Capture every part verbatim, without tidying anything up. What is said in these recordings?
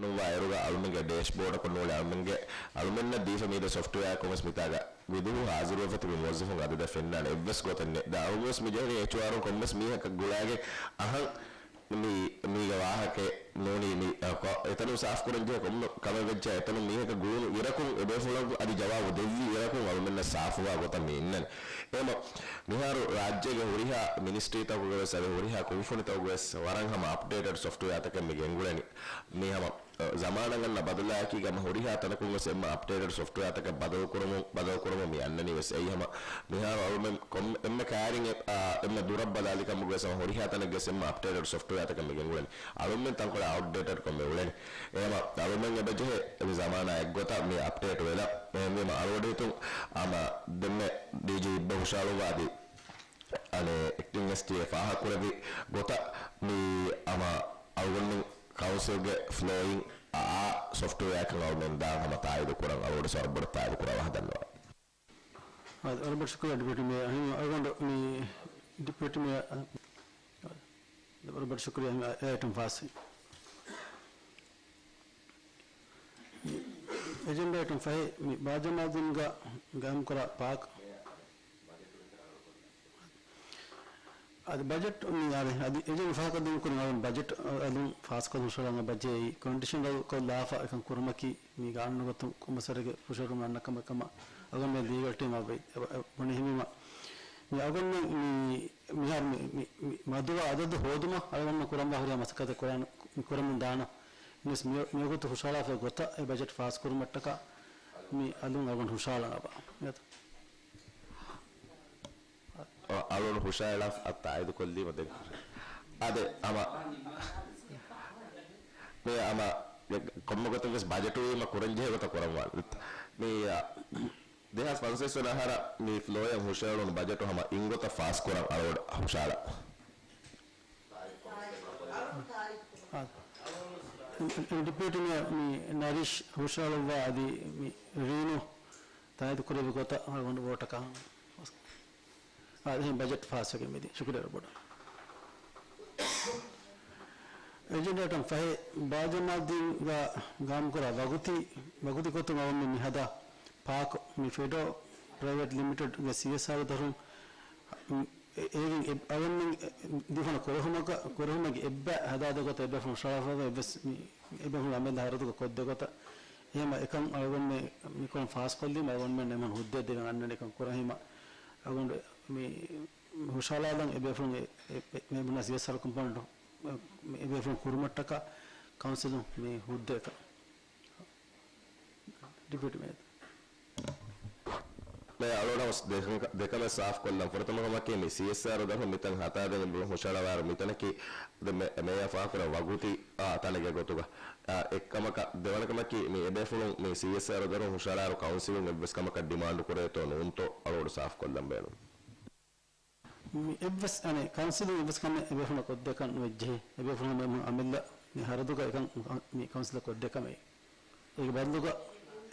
ނުވާ އިރުގަ އަޅުމެންގެ ޑޭޝްބޯޑަކުން ނޫޅެ އަޅުމެންގެ އަޅުމެންނަށް ދީފަ މީދެ ސޮފްޓްވެއާއަކުން ވެސް މިތާގަ ވިދުހު ހާޒިރުވެފަތި މި މުވައްޒަފުން އަދަދަށް ފެންނާނެ އެއްވެސް ގޮތެއް ނެތް. ދެން އަޅުގަނޑު ވެސް މި ޖެހެނީ އެޗްއާރުން ކޮންމެސް މީހަކަށް ގުޅާގެން އަހަން މި، މީގެ ވާހަކައެއް ނޫނީ މި، އަ، ކޮ-، އެތަނުން ސާފުކުރަންޖެހޭ ކޮންމެ ކަމެއް ވެއްޖެ އެތަނުން މީހަކަށް ގުޅުނު އިރަކުން އެބޭފުޅަކު އަދި ޖަވާބު ދެއްވި އިރަކުން އަޅުމެންނަށް ސާފުވާ ގޮތަށް މި އިންނަނީ. އެހެމަ މިހާރު ރާއްޖޭގެ ހުރިހާ މިނިސްޓްރީތަކުގެ ވެސް އަދި ހުރިހާ ކުންފުނިތަކުގެ ވެސް ވަރަށް ހަމަ އަޕްޑޭޓެޑް ސޮފްޓްވެއާތަކެއް މި ގެންގުޅެނީ. މި ހަމަ ޒަމާނަށް އަންނަ ބަދަލާއެކީގަ ހަމަ ހުރިހާ ތަނަކުން ވެސް އެންމެ އަޕްޑޭޓެޑް ސޮފްޓްވެއާތަކަށް ބަދަލު ކުރަމުން، ބަދަލު ކުރަމުން މި އަންނަނީ ވެސް. އެއީ ހަމަ މިހާރު އަޅުމެން ކޮން އެންމެ ކައިރިން އެ-، އާ، އެންމެ ދުރަށް ބަލާލި ކަމުގަ ވެސް ހަމަ ހުރިހާ ތަނެއްގަ ވެސް އެންމެ އަޕްޑޭޓެޑް ސޮފްޓްވެއާތަކަށް މި ގެންގުޅެނީ. އަޅުމެން ތަންކޮޅެއް އައުޓްޑޭޓެޑް ކޮށް މި އުޅެނީ. އެހެމަ އަޅުމެން އެބަޖެހޭ މި ޒަމާނާ އެއްގޮތަށް މި އަޕްޑޭޓް ވެލަ. އެހެންވީމަ އަޅުގަޑު ހިތުން ހަމަ ދެންމެ ޑީޖީ އިއްބަ ހުށައަޅުއްވާ އަދި އަނެއް އެކްޓިން އެސްޑީއޭ ފާހަގަކުރެއްވި ގޮތަށް މި ހަމަ އަޅުގަނޑު ކައުންސިލްގެ ފްލޯއިން އާ ސޮފްޓްވެއާއަކަށް އަޅުމެން ދާން ހަމަ ތާއީދު ކުރަން އަޅުގަޑު ވަރަށް ބޮޑަށް ތާއީދު ކުރައްވާ ހަދަންވާ. އާ، ވަރަށް ބޮޑަށް ޝުކުރިއްޔާ ޑެޕިއުޓީ މޭޔަރ. އަހަން އަޅުގަނޑު މި ޑެޕިއުޓީ މޭޔަރ، ވަރަށް ބޮޑަށް ޝުކުރިއްޔާ އަހަން އެ އައިޓަމް ފާސް. އެޖެންޑާ އައިޓަމް ފަހެއް މި ބާޖަމާލްދީންގަ ގާއިމްކުރާ ޕާކް. އަދި ބަޖެޓް މި އާދެ، އަދި އެޖެންޑާ ފާހަގަ ދިނުކުރި އަޅުން ބަޖެޓް އަލުން ފާސްކޮށް ހުށަހަޅަން ބަޖެ ކޮންޑިޝަނަލް ކޮށްލާފަ އެކަން ކުރުމަކީ މީގެ އާންމު ގޮތުން ކޮންމެސް ވަރެއްގެ ފުށަހެރުމެއް އަންނަ ކަމެއް ކަމަށް އަޅުގަނޑުމެން ލީގަލް ޓީމް އަށް ވެ-، އެ-، އެ-، ބުނެ ހިމީމަ، މި އަޅުގަނޑުމެން މި، މިހާރު މި، މި، މި މަދުވާ އަދަދު ހޯދުމަށް އަޅުގަނޑުމެން ކުރަންވާ ހުރިހާ މަސައްކަތެއް ކުރާން، މި ކުރަމުން ދާނަ. މިސް މި، މިވަގުތު ހުށަހަޅާފައި ގޮތަށް އެ ބަޖެޓް ފާސް ކުރުމަށްޓަކާ މި އަލުން އަޅުގަނޑު ހުށަހަޅަން އަބަ. އަ، އަޅުން ހުށަހަޅާ އަ، ތާއީދު ކޮށްލީމަ ދެން. އާދެ، ހަމަ، މި ހަމަ، ކޮންމެ ގޮތެއް ވެސް ބަޖެޓު ވީމަ ކުރަންޖެހޭ ގޮތަށް ކުރަންވާނެ. މި، އަ، ދެހާސް ފަންސަވީސް ވަނަ އަހަރަށް މި ފްލޯއިން ހުށަހެޅުނު ބަޖެޓު ހަމަ އިންގޮތަށް ފާސްކުރަން އަޅުގަޑު ހުށަހަޅާ. އާ، ޑެޕިއުޓީ މޭޔަރ މި ނަރީޝް ހުށަހަޅުއްވާ އަދި މި ރީނޫ ތާއީދު ކުރެއްވި ގޮތަށް އަޅުގަނޑު ވޯޓަކަށް އާ، އެހެން ބަޖެޓް ފާސްވެގެން މިދިން. ޝުކުރިއްޔާ ވަރަށް ބޮޑަށް. އެޖެންޑާ އައިޓަމް ފަހެއް ބާޖަމާލްދީންގަ ގާއިމްކުރާ ވަގުތީ، ވަގުތީ ގޮތުން އަޅުގަނޑުމެން މި ހަދާ ޕާކް މި ފެޑޯ ޕްރައިވެޓް ލިމިޓެޑްގެ ސީއެސްއާރު ދަށުން އެ-، އޭގެން އެ-، އަޅުގަނޑުމެން ދީފަން ކުރެހުމަކަށް، ކުރެހުމަކީ އެއްބައި ހަދާދޭ ގޮތަށް އެބޭފުޅުން ހުށަހަޅާފައިވާ އެއްވެސް މި އެބޭފުޅުން އަމިއްލަ ހަރަދުގަ ކޮށްދޭ ގޮތަށް. އެހެމަ އެކަން އަޅުގަނޑުމެން މިކޮޅުން ފާސްކޮށްލީމަ އަޅުގަނޑުމެން އެމަން ހުއްދައެއް ދެމެން އަންނަނީ އެކަން ކުރަން. އެހެމަ އަޅުގަނޑު މި ހުށަހަޅާލަން އެބޭފުޅުން އެ-، އެ-، އެ-، މޭބުނާ ސީއެސްއާރު ކޮމްޕޯނެންޓު އެ-، އެބޭފުޅުން ކުރުމަށްޓަކާ ކައުންސިލުން މި ހުއްދައަކަށް. ޑެޕިއުޓީ މޭޔަރ. މޭޔަރ އަޅުގަނޑު ދެކަން-، ދެކަމެއް ސާފުކޮށްލަން. ފުރަތަމަ ކަމަކީ މި ސީއެސްއާރު ދަށުން މިތަން ހަދާދޭން އެބޭފުޅުން ހުށަހަޅާއިރު މިތަނަކީ ދެ މޭ-، މޭޔަރ ފާހަގަކުރާ ވަގުތީ، އާ، ތަނެއްގެ ގޮތުގަ، އާ، އެއްކަމަކަށް ދެވަނަ ކަމަކީ މި އެބޭފުޅުން މި ސީއެސްއާރު ދަށުން ހުށަހަޅާއިރު ކައުންސިލުން އެއްވެސް ކަމަކަށް ޑިމާންޑު ކުރޭތޯ ނޫންތޯ އަޅުގަޑު ސާފުކޮށްލަން ބޭނުން. މި އެއްވެސް އަނެއް ކައުންސިލުން އެއްވެސް ކަމެއް އެބޭފުޅުންނަށް ކޮށްދޭކަށް ނުވެއްޖެހޭ. އެބޭފުޅުން ހަމަ އެމަން އަމިއްލަ މި ހަރަދުގަ އެކަން މި ކައުންސިލަށް ކޮށްދޭ ކަމެއް. އޭގެ ބަދަލުގަ،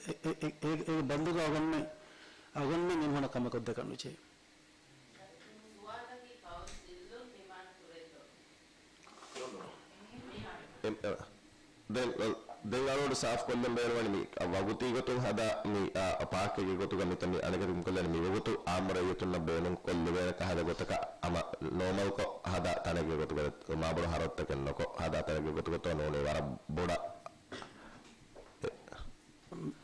އެ-، އެ-، އެ-، އޭގެ ބަދަލުގަ އަޅުގަނޑުމެން، އަޅުގަނޑުމެން އެމަންނަށް ކަމެއް ކޮށްދޭކަށް ނުވެއްޖެހޭ. އެ-، އެ-، ދެން، ދެން އަޅުގަޑު ސާފުކޮށްލަން ބޭނުންވަނީ މި ވަގުތީ ގޮތުން ހަދާ މި، އާ، ޕާކެއްގެ ގޮތުގަ މިތަން މި އަނެކަތި މިކޮށްލަނީ މި ވަގުތު އާއްމު ރައްޔިތުންނަށް ބޭނުންކޮށްލެވޭނެ ކަހަލަ ގޮތަކަށް ހަމަ ނޯމަލްކޮށް ހަދާ ތަނެއްގެ ގޮތުގަ މާބޮޑު ހަރަދުތަކެއް ނުކޮށް ހަދާ ތަނެއްގެ ގޮތުގަތޯ ނޫނީ ވަރަށް ބޮޑަށް.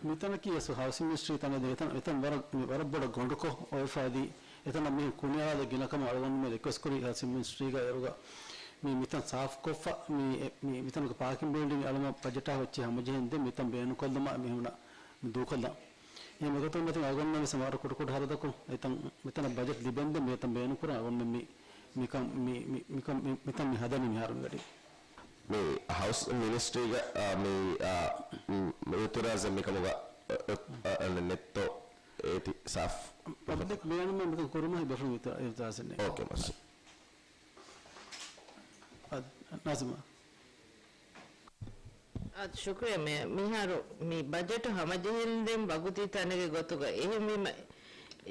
މިތަނަކީ އަސް ހައުސިން މިނިސްޓްރީ ތަނެއް ދޭ. އެތަން، އެތަން ވަރަށް، މި ވަރަށް ބޮޑަށް ގޮނޑުކޮށް އޮވެފައިދީ. އެތަނަށް މީހުން ކުނިއަޅާލެއް ގިނަ ކަމަށް އަޅުގަނޑުމެން ރިކްވެސްޓް ކުރީ ހައުސިން މިނިސްޓްރީގަ އޭރުގަ މި މިތަން ސާފުކޮށްފަ، މި، މި، މިތަނުގެ ޕާކިން ބިލްޑިން އަޅުމަށް ބަޖެޓާ ހޮއްޗި ހަމަޖެހެން ދެން މިތަން ބޭނުންކޮށްލުމަށް މި ހުންނަ މި ދޫކޮށްލަން. އެ މިގޮތުން މަތިން އަޅުގަނޑުމެން ވެސް ވަރަށް ކުޑަކުޑަ ހަރަދަކުން އެތަން، މިތަނަށް ބަޖެޓް ލިބެންދެން މިތަން ބޭނުންކުރަން އަޅުގަނޑުމެން މި، މިކަން، މި، މި، މިކަން، މި، މިތަން މި ހަދަނީ މިހާރު މިގަޑި. މި ހައުސް މިނިސްޓްރީގަ، އާ، މި، އާ، މް، އިއުތިރާޒެއް މިކަމުގަ، އަ، އަ، އަ، ނެއްތޯ އޭތި ސާފް. ޕަބްލިކް ބޭނުމެއް މިކަން ކުރުމަށް އެބޭފުޅުން އިއުތިރާ-، އިއުތިރާޒެއް ނެތް. އޯކޭ، މަސް. އަ، ނާޒިމާ. އާދެ، ޝުކުރިއްޔާ މޭޔަރ. މިހާރު މި ބަޖެޓު ހަމަޖެހިންދެން ވަގުތީ ތަނެއްގެ ގޮތުގަ. އެހެންވީމަ،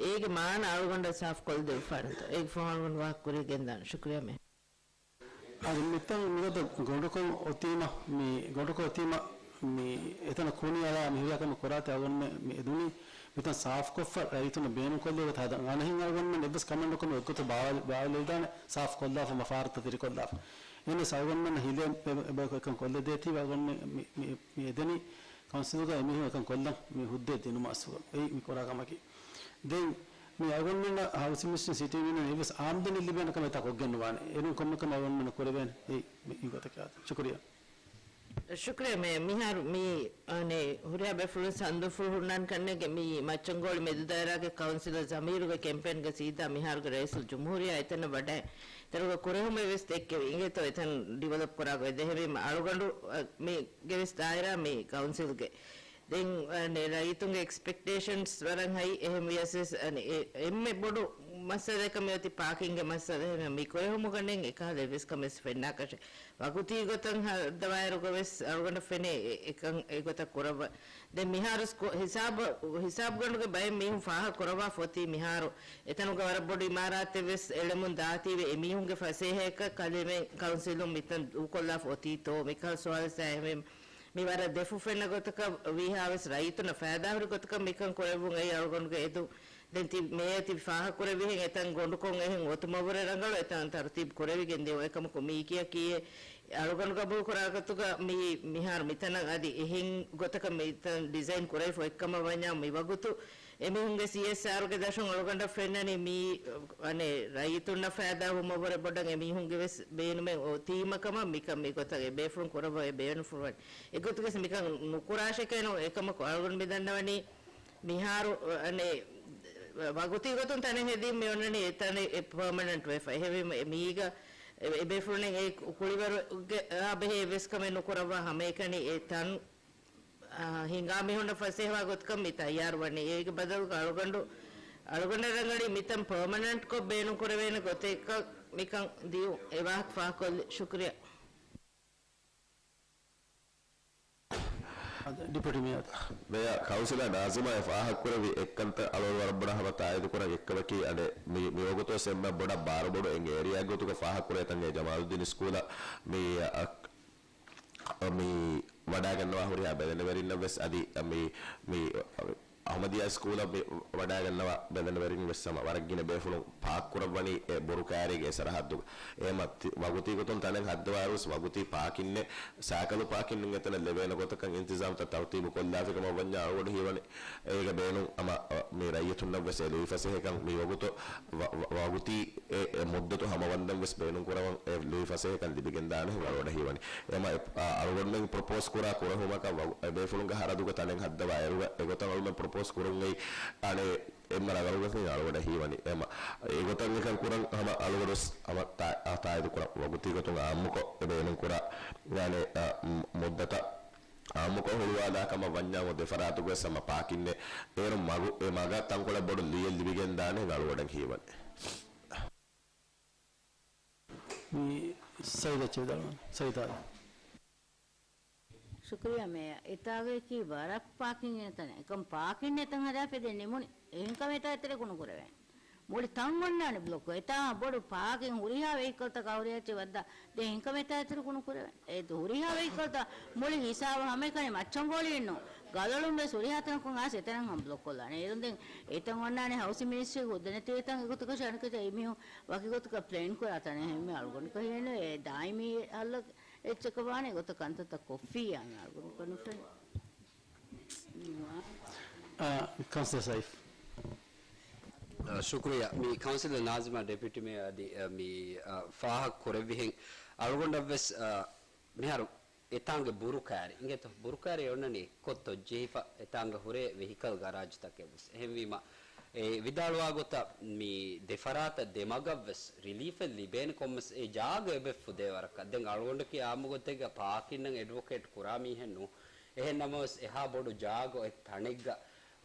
އޭގެ މާނަ އަޅުގަނޑަށް ސާފުކޮށްދެވިފާނެތޯ؟ އޭގެ ފަހުން އަޅުގަނޑު ވާހަކަ ކުރިޔަށް ގެންދާނެ. ޝުކުރިއްޔާ މޭޔަރ. އާދެ، މިތަން މިގޮތަށް ގޮނޑުކޮށް އޮތީމަ، މި ގޮނޑުކޮށް އޮތީމަ، މި އެތަނަށް ކުނިއަޅާ މި ހުރިހާ ކަމެއް ކުރާތީ އަޅުގަނޑުމެން މި އެދުނީ މިތަން ސާފުކޮށްފަ ރައްޔިތުންނަށް ބޭނުންކޮށްލި ގޮތަށް ހަދަން. އަނެއްހެން އަޅުގަނޑުމެން އެއްވެސް ކަމެއް ނުކުމެ އޮތްގޮތަށް ބާވައިލެވިދާނެ ސާފުކޮށްލާފަ މަފާރުތައް ތިރިކޮށްލާފަ. އެހެނަސް އަޅުގަނޑުމެންނަށް ހިލޭ އެ-، އެބަޔަކު އެކަން ކޮށްލަދޭތީވެ އަޅުގަނޑުމެން މި، މި، މި އެދެނީ ކައުންސިލުގައި އެމީހުން އެކަން ކޮށްލަން މި ހުއްދައެއް ދިނުމަށް އަސްލުގަ އެއީ މި ކުރާ ކަމަކީ. ދެން މި އަޅުގަނޑުމެންނަށް ހައުސިން މިނިސްޓްރީން ސިޓީ ޔޫނިއަން އެއްވެސް އާމްދަނީ ލިބޭނެ ކަމެއް ތާ ކޮށްގެން ނުވާނެ. އެނޫން ކޮންމެ ކަމެއް އަޅުގަނޑުމެންނަށް ކުރެވޭނެ. އެއީ މި ގޮތަކަށް. ޝުކުރިއްޔާ. ޝުކުރިއްޔާ މޭ، މިހާރު މި، އަނެ، ހުރިހާ ބޭފުޅުން ސަންދުފުޅު ހުންނާން ކަންނޭނގެ މި މައްޗަންގޯޅި މެދު ދާއިރާގެ ކައުންސިލަރ ޒަމީރުގެ ކެމްޕޭންގެ ސީދާ މިހާރުގެ ރައީސުލް ޖުމްހޫރިއްޔާ އެތަނަށް ވަޑައި ތެރުގަ ކުރެހުމެއް ވެސް ދެއްކެވި. އިނގޭތޯ އެތަން ޑިވެލޮޕް ކުރާ ގޮތް ދެހެވީމަ އަޅުގަނޑު، އަ، މީގެ ވެސް ދާއިރާ މި ކައުންސިލްގެ. ދެން، އަ، ނެ، ރައްޔިތުންގެ އެކްސްޕެކްޓޭޝަންސް ވަރަށް ހައި. އެހެން ވިޔަސް ވެސް، އަ، ނެ، އެ، އެންމެ ބޮޑު މައްސަލައަކަށް މިއޮތީ ޕާކިންގގެ މައްސަލަ. އެހެން މި ކުރެހުމުގަ ނެން އެކަހަލަ އެއްވެސް ކަމެއް ވެސް ފެންނާކަށެއް. ވަގުތީ ގޮތަށް ހައްދަވާއިރުގަ ވެސް އަޅުގަނޑަށް ފެނޭ އެ، އެކަން އެގޮތަށް ކުރައްވަ. ދެން މިހާރު ސްކޫ-، ހިސާބު، ހިސާބުގަނޑުގެ ބައެއް މީހުން ފާހަގަ ކުރައްވާފަ އޮތީ މިހާރު އެތަނުގަ ވަރަށް ބޮޑު އިމާރާތެއް ވެސް އެޅެމުން ދާތީވެ އެމީހުންގެ ފަސޭހައަކަށް ކަލޭމެން ކައުންސިލުން މިތަން ދޫކޮށްލާފަ އޮތީތޯ މިކަހަލަ ސުވާލެއް ސާހެމެން މި ވަރަށް ދެފުށް ފެންނަ ގޮތަކަށް ވީހާވެސް ރައްޔިތުންނަށް ފައިދާހުރި ގޮތަކަށް މިކަން ކުރެއްވުން އެއީ އަޅުގަނޑުގެ އެދުން. ދެން ތި މޭޔަ ތި ފާހަގަކުރެއްވިހެން އެތަން ގޮނޑުކޮށް އެހެން އޮތުމަށްވުރެ ރަނގަޅު އެތަން ތަރުތީބު ކުރެވިގެން ދިޔުން. އެކަމަކު މީކިޔަކީ އެ އަޅުގަނޑު ގަބޫލު ކުރާ ގޮތުގަ މި މިހާރު މިތަނަށް އަދި އެހެން ގޮތަކަށް މިތަން ޑިޒައިން ކުރެވިފަ އޮތްކަމަށް ވަންޏާ މި ވަގުތު އެމީހުންގެ ސީއެސްއާރުގެ ދަށުން އަޅުގަނޑަށް ފެންނަނީ މީ، އަނެއް، ރައްޔިތުންނަށް ފައިދާ ވުމަށްވުރެ ބޮޑަށް އެމީހުންގެ ވެސް ބޭނުމެއް އޮތީމަ ކަމަށް މިކަން މިގޮތަށް އެބޭފުޅުން ކުރައްވަ އެ ބޭނުންފުޅުވަނީ. އެގޮތުގަސް މިކަން ނުކުރާށެކޭ ނޫން. އެކަމަކު އަޅުގަނޑު މި ދަންނަވަނީ މިހާރު، އަނެއް، ވަގުތީ ގޮތުން ތަނެއް ހެދީ މި އޮންނަނީ އެ ތަނެއް އެ ޕާމަނެންޓް ވެފަ. އެހެންވީމަ އެ މީގަ އެ، އެބޭފުޅުން އެ ކުޅިވަރުގެ އާ ބެހޭ އެއްވެސް ކަމެއް ނުކުރައްވާ ހަމައެކަނި އެ ތަން އާ، ހިނގާ މީހުންނަށް ފަސޭހަވާ ގޮތަކަށް މި ތައްޔާރުވަނީ. އޭގެ ބަދަލުގަ އަޅުގަނޑު، އަޅުގަނޑަށް ރަނގަޅީ މިތަން ޕާމަނަންޓްކޮށް ބޭނުންކުރެވޭނެ ގޮތެއްގަ މިކަން ދިޔުން. އެ ވާހަކަ ފާހަގަކޮށްލި. ޝުކުރިއްޔާ. ޑިޕިއުޓީ މޭޔަރ. މޭޔަރ ކައުންސިލަރ ނާޒިމާ އެ ފާހަގަކުރެއްވި އެއްކަންތައް އަޅުގަނޑު ވަރަށް ބޮޑަށް ހަމަ ތާއީދުކުރަން އެއްކަމަކީ، އަނެއް، މި، މިވަގުތުވެސް އެންމެ ބޮޑަށް ބާރުބޮޑު އެން އޭރިއާއެއް ގޮތުގަ ފާހަގަކުރޭ ތަން އެ ޖަމާލުއްދީން ސްކޫލަށް މި، އަ، މި ވަޑާގަންނަވާ ހުރިހާ ބެލެނިވެރިންނަށް ވެސް އަދި މި، މި އަހުމަދިޔާ ސްކޫލަށް މި ވަޑާގަންނަވާ ބެލެނިވެރިން ވެސް ހަމަ ވަރަށް ގިނަ ބޭފުޅުން ޕާކް ކުރައްވަނީ އެ ބުރުކާރީގެ އެ ސަރަހައްދުގަ. އެހެމަ ތި-، ވަގުތީ ގޮތުން ތަނެއް ހައްދަވާއިރުވެސް ވަގުތީ ޕާކިންއެއް، ސައިކަލު ޕާކިން އެތަނަށް ލެވޭނެ ގޮތަކަށް އިންތިޒާމްތައް ތަރުތީބު ކޮށްލާފި ކަމަށް ވަންޏާ އަޅުގަނޑު ހީވަނީ އޭގެ ބޭނުން ހަމަ، އަ، މި ރައްޔިތުންނަށް ވެސް އެ ލުއިފަސޭހަކަން މި ވަގުތު ވަ-، ވަ-، ވަގުތީ އެ، އެ މުއްދަތު ހަމަވަންދެން ވެސް ބޭނުން ކުރަވަން އެ ލުއިފަސޭހަކަން ލިބިގެންދާނެ ހެން އަޅުގަނޑަށް ހީވަނީ. އެމަ އެ، އަ، އަޅުގަނޑުމެން ޕްރޮޕޯސް ކުރާ ކުރެހުމަކަށް ވަ-، އެ ބޭފުޅުންގެ ހަރަދުގެ ތަނެއް ހައްދަވާ އިރުގަ އެގޮތަށް އަޅުގަނޑުމެން ޕްރޮޕޯސް ކުރުން އެއީ އަނެއް އެންމެ ރަނގަޅު ގޮތެއް އަޅުގަނޑަށް ހީވަނީ. އެމަ އެގޮތަށް އެކަން ކުރަން ހަމަ އަޅުގަނޑު ވެސް ހަމަ ތާ-، އަ، ތާއީދު ކުރަން ވަގުތީ ގޮތުން އާއްމުކޮށް އެ ބޭނުން ކުރާ އަނެއް، އަ، މު-، މުއްދަތަށް އާއްމުކޮށް ހުޅުވާލާ ކަމަށް ވަންޏާމު ދެފަރާތުގަވެސް ހަމަ ޕާކިންއެއް އޭރު މަގު، އެ މަގަށް ތަންކޮޅެއް ބޮޑު ލުޔެއް ލިބިގެންދާނެ ހެން އަޅުގަނޑަށް ހީވަނީ. މި ސައީދަށް ވިދާޅުވަން. ސައީދާ. ޝުކުރިއްޔާ މޭޔަރ. އެތާގައި ބަރަކް ޕާކިން އިންނަ ތަނެއް. އެކަމް ޕާކިން އެތަން ހަދާފަ ދެން ނިމުނީ. އެހެންކަމެއް އެތާ އެތެރެކު ނުކުރެވޭނެ. މުޅި ތަން އޮންނާނެ ބްލޮކް. އެތާ ބޮޑު ޕާކިން ހުރިހާ ވެހިކަލްތައް ކަހުރި އެއްޗެއް ވައްދާ. ދެން އެހެންކަމެއް އެތާ އެތެރެކު ނުކުރެވޭނެ. އެ ހުރިހާ ވެހިކަލްތައް މުޅި ހިސާބަށް ހަމައެކަނި މައްޗަންގޯޅިއެއްނު. ގަލޮޅުން ވެސް ހުރިހާ ތަނަކުން އާސް އެތަނަށް ހަމަ ބްލޮކް ކޮށްލާނެ. އޭރުން ދެން އެތަން އޮންނާނެ ހައުސިން މިނިސްޓްރީގެ ހުއްދަ ނެތި އެތަން އެގޮތަކަށް އަނެކަތަ އެމީހުން ވަކި ގޮތަކަށް ޕްލޭން ކުރާ ތަނެއް ހެންމެ އަޅުގަނޑު ކަހޭނު އެ ދާއިމީ ހައްލަށް އެއްޗަކަށް ވާނެ ގޮތަށް ކަންތައްތައް ކޮށްފިއްޔާ އަޅުގަނޑު ކަނުފެން. އާ، ކައުންސިލަރ ސައިފް. އާ، ޝުކުރިއްޔާ. މި ކައުންސިލަރ ނާޒިމާ ޑެޕިއުޓީ މޭޔަރ އަދި، އާ، މި، އާ، ފާހަގަ ކުރެއްވިހެން އަޅުގަނޑަށްވެސް، އާ، މިހާރު އެތާނގެ ބުރުކާރި، އިނގޭތޯ، ބުރުކާރި އޮންނަނީ އެއްކޮށް ތޮއްޖެހިފަ، އެތާނގަ ހުރޭ ވެހިކަލް ގަރާޖުތަކެއްވެސް. އެހެންވީމަ، އެ ވިދާޅުވާ ގޮތަށް މި ދެފަރާތަށް ދެމަގަށްވެސް ރިލީފެއް ލިބޭނެ ކޮންމެސް އެ ޖާގަ އެބަ އެއްފުދޭ ވަރަކަށް. ދެން އަޅުގަނޑަކީ އާއްމުގޮތެއްގަ ޕާކިންއަށް އެޑްވޮކޭޓް ކުރާ މީހެއް ނޫން. އެހެން ނަމަވެސް އެހާ ބޮޑު ޖާގަ އޮތް ތަނެއްގަ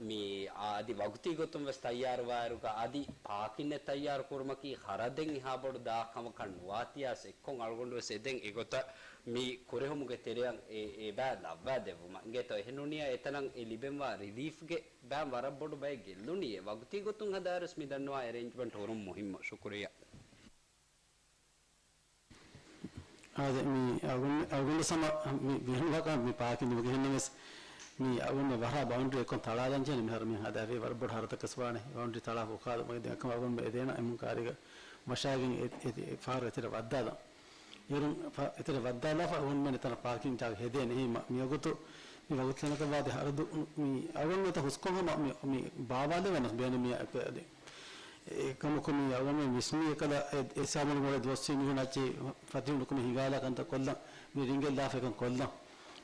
މި އަދި ވަގުތީ ގޮތުން ވެސް ތައްޔާރުވާއިރުގަ އަދި ޕާކިންއެއް ތައްޔާރު ކުރުމަކީ ޚަރަދެއް އެހާ ބޮޑު ދާ ކަމަކަށް ނުވާތިޔާސް އެއްކޮށް އަޅުގަނޑު ވެސް އެދެން އެގޮތަށް މި ކުރެހުމުގެ ތެރެއަށް އެ، އެ ބައި ލައްވާ ދެއްވުމަށް. އިނގޭތޯ އެހެންނޫނިއްޔާ އެތަނަށް އެ ލިބެންވާ ރިލީފްގެ ބައިން ވަރަށް ބޮޑު ބައެއް ގެއްލުނީ އެ ވަގުތީ ގޮތުން ހަދާއިރުވެސް މި ދަންނަވާ އެރޭންޖްމަންޓް ހުރުން މުހިއްމު. ޝުކުރިއްޔާ. އާދެ، މި އަޅުގަނޑު، އަޅުގަނޑު ސަމަ މި ބިހުން ވާކަން މި ޕާކިން ދިމުގެ ހެންނަމެސް، މި އަޅުގަނޑު ވަރަށް ބައުންޑްރީ އެއްކޮށް ތަޅާލަން ޖެހޭނެ. މިހާރު މި ހަދާފި ވަރަށް ބޮޑު ހަރަދަކަސް ވާނެ. ބައުންޑްރީ ތަޅާފަ އުކާލުމުގެ ދެން އަޅުގަނޑު އެދޭނަ އެމުން ކާރީގަ މަށާގެން އެ، އެ، އެ ފަހަރު އެތެރެ ވައްދާލަން. އޭރުން ފަ-، އެތެރެ ވައްދާލާފަ އަޅުގަނޑުމެން އެތަނަށް ޕާކިން ޖާގަ ހެދޭނެ. އެހީމަ މިވަގުތު މި ވަގުތު ތަނަކަށް ވާދެ ހަރަދު މި އަޅުގަނޑު އެތަ ހުސްކޮށް ހަމަ މި، މި ބާވާލެވެނަސް ބޭނުމިއްޔާ އެކަ އަދި. އެކަމަކު މި އަޅުގަނޑުމެން ވިސްނީ އެކަލަ އެ، އެ ސާބުނު މޮޅެ ދުވަސްވީ މީހުން އައްޗި ފަތިހުން ނުކުމެ ހިނގާލާ ކަންތައް ކޮށްލަން. މި ރިނގެއްލާފަ އެކަން ކޮށްލަން.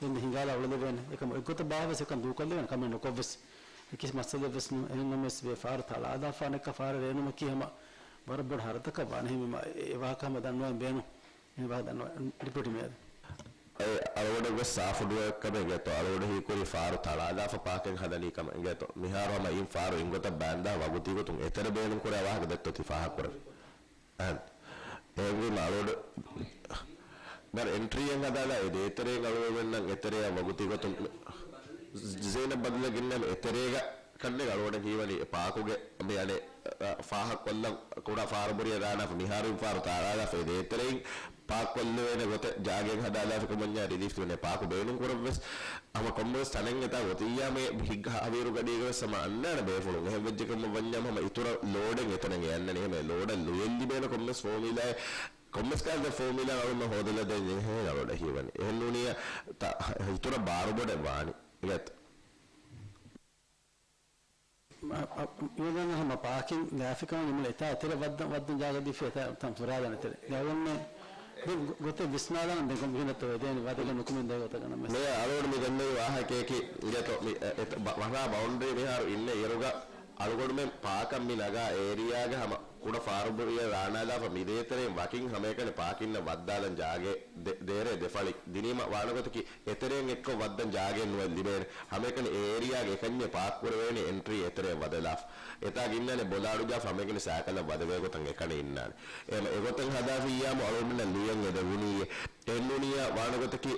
އެން ހިނގާލާ އުޅެލެވޭނެ. އެކަމަ އެއްގޮތަށް ބާވެސް އެކަން ދޫކޮށްލެވޭނެ ކަމެއް ނުކޮށްވެސް. އެކިސް މައްސަލައެއްވެސް ނު-، އެހެން ނަމަވެސް ވޭ ފާރު ތަޅާލާފާނެކަ ފާރެއް ރޭނުމަކީ ހަމަ ވަރަށް ބޮޑު ހަރަދަކަށް ވާނެ. އެހެންވީމަ އެ ވާހަކަ ހަމަ ދަންނަވަން ބޭނުން. އެ ވާހަކަ ދަންނަވަން ޑިޕިއުޓީ މޭޔަރ. އެ އަޅުގަނޑަށްވެސް ސާފު ނުވެ ކަމެއް ގެތޯ. އަޅުގަނޑު ހީކުރީ ފާރު ތަޅާލާފަ ޕާކެއް ހަދަނީ ކަމެއް ގެތޯ. މިހާރު ހަމަ އިން ފާރު އިންގޮތަށް ބާންދާ ވަގުތީގޮތުން އެތެރެ ބޭނުން ކުރާ ވާހަކަ ދެއްތޯ ތި ފާހަގަކުރެވި. އެހެން. އެހެންވީމަ އަޅުގަނޑު މިހާރު އެންޓްރީއެއް ހަދާލާ އެ ދޭތެރޭން އަޅުގަނޑުމެންނަށް އެތެރެއަށް ވަގުތީގޮތުން ޒީނަތް ބަދަލެއް ގެންނަމޭ އެތެރޭގަ ކަންނޭނގެ އަޅުގަނޑަށް ހީވަނީ އެ ޕާކުގެ މި އަނެއް، އަ، ފާހަގަކޮށްލަން ކުޑަ ފާރު ބުރިއަށް ރާނާފަ މިހާރު ފާރު ތާރާލާފަ އެ ދޭތެރެއިން ޕާކްކޮށްލެވޭނެ ގޮތެއް ޖާގައެއް ހަދާލާފި ކަމަންޏާ ރިލީފް ދިނޭ ޕާކު ބޭނުން ކުރައްވެސް ހަމަ ކޮންމެވެސް ތަނެއް އެތާ ގޮތިއްޔާ މޭ ހިއްގަ ހަވީރު ގަޑީގަވެސް ހަމަ އަންނާނެ ބޭފުޅުން. އެހެން ވެއްޖެ ކަމަށް ވަންޏާ ހަމަ އިތުރަށް ލޯޑެއް އެތަނަށް އެ އަންނަނީ. ހަމަ އެ ލޯޑަށް ލުޔެއް ލިބޭނެ ކޮންމެސް ފޯމިލާއެއް، ކޮންމެސް ކަހަލަ ފޯމިލާ އަޅުމެ ހޯދަލަދޭން ޖެހޭ އަޅުގަޑަށް ހީވަނީ. އެހެންނޫނިއްޔާ ތަ-، އިތުރަށް ބާރުބޮޑެއް ވާނީ. އިގަތް. މަ-، އަ-، އިވެދަން ހަމަ ޕާކިން ލާފިކަމަށް ނިމުނު އެތާ އެތެރެ ވައްދަން، ވައްދަން ޖާގަ ދީފި އެތާ ތަން ފުރާލާނެ އެތެރެ. ދެ އަވަންމެ ދެ ގޮ-، ގޮތެއް ވިސްނާލާން ދެ ގޮ-، ގިނަ ތޯ އެދޭނެ ވަދެގެ ނުކުމެން ދޭ ގޮތަކަށް ނަމަ. މޭ އަޅޯޑް މި ދެންނެވި ވާހަކަޔަކީ ގެތޯ މި އެ-، އެތަ-، ބަ-، ވަހާ ބައުންޑްރީ މިހާރު އިންނެ އިރުގަ އަޅުގަނޑުމެން ޕާކަށް މި ނަގާ އޭރިއާގަ ހަމަ ކުޑަ ފާރުބުރިއަށް ރާނާލާފަ މި ދޭތެރެއިން ވަކިން ހަމައެކަނި ޕާކިންނަށް ވައްދާލަން ޖާގައެއް ދެ-، ދޭރޭ ދެފަޅި ދިނީމަ ވާނެ ގޮތަކީ އެތެރެއިން އެއްކޮށް ވައްދަން ޖާގައެއް ނުވެ ލިބޭނެ. ހަމައެކަނި އެ އޭރިއާގެ އެކަންޏެއް ޕާކް ކުރެވޭނީ އެންޓްރީ އެތެރެއަށް ވަދެލާފަ. އެތާ ގިންނާނެ ބޮލާޑުޖާފަ ހަމައެކަނި ސާކަލަށް ވަދެވޭ ގޮތަށް އެކަނި އިންނާނެ. އެހެމަ އެގޮތަށް ހަދާފިއްޔާމު އަޅުގަނޑުމެންނަށް ލުޔަށް އެ ދެވުނީ. އެ ނޫނިއްޔާ ވާނެ ގޮތަކީ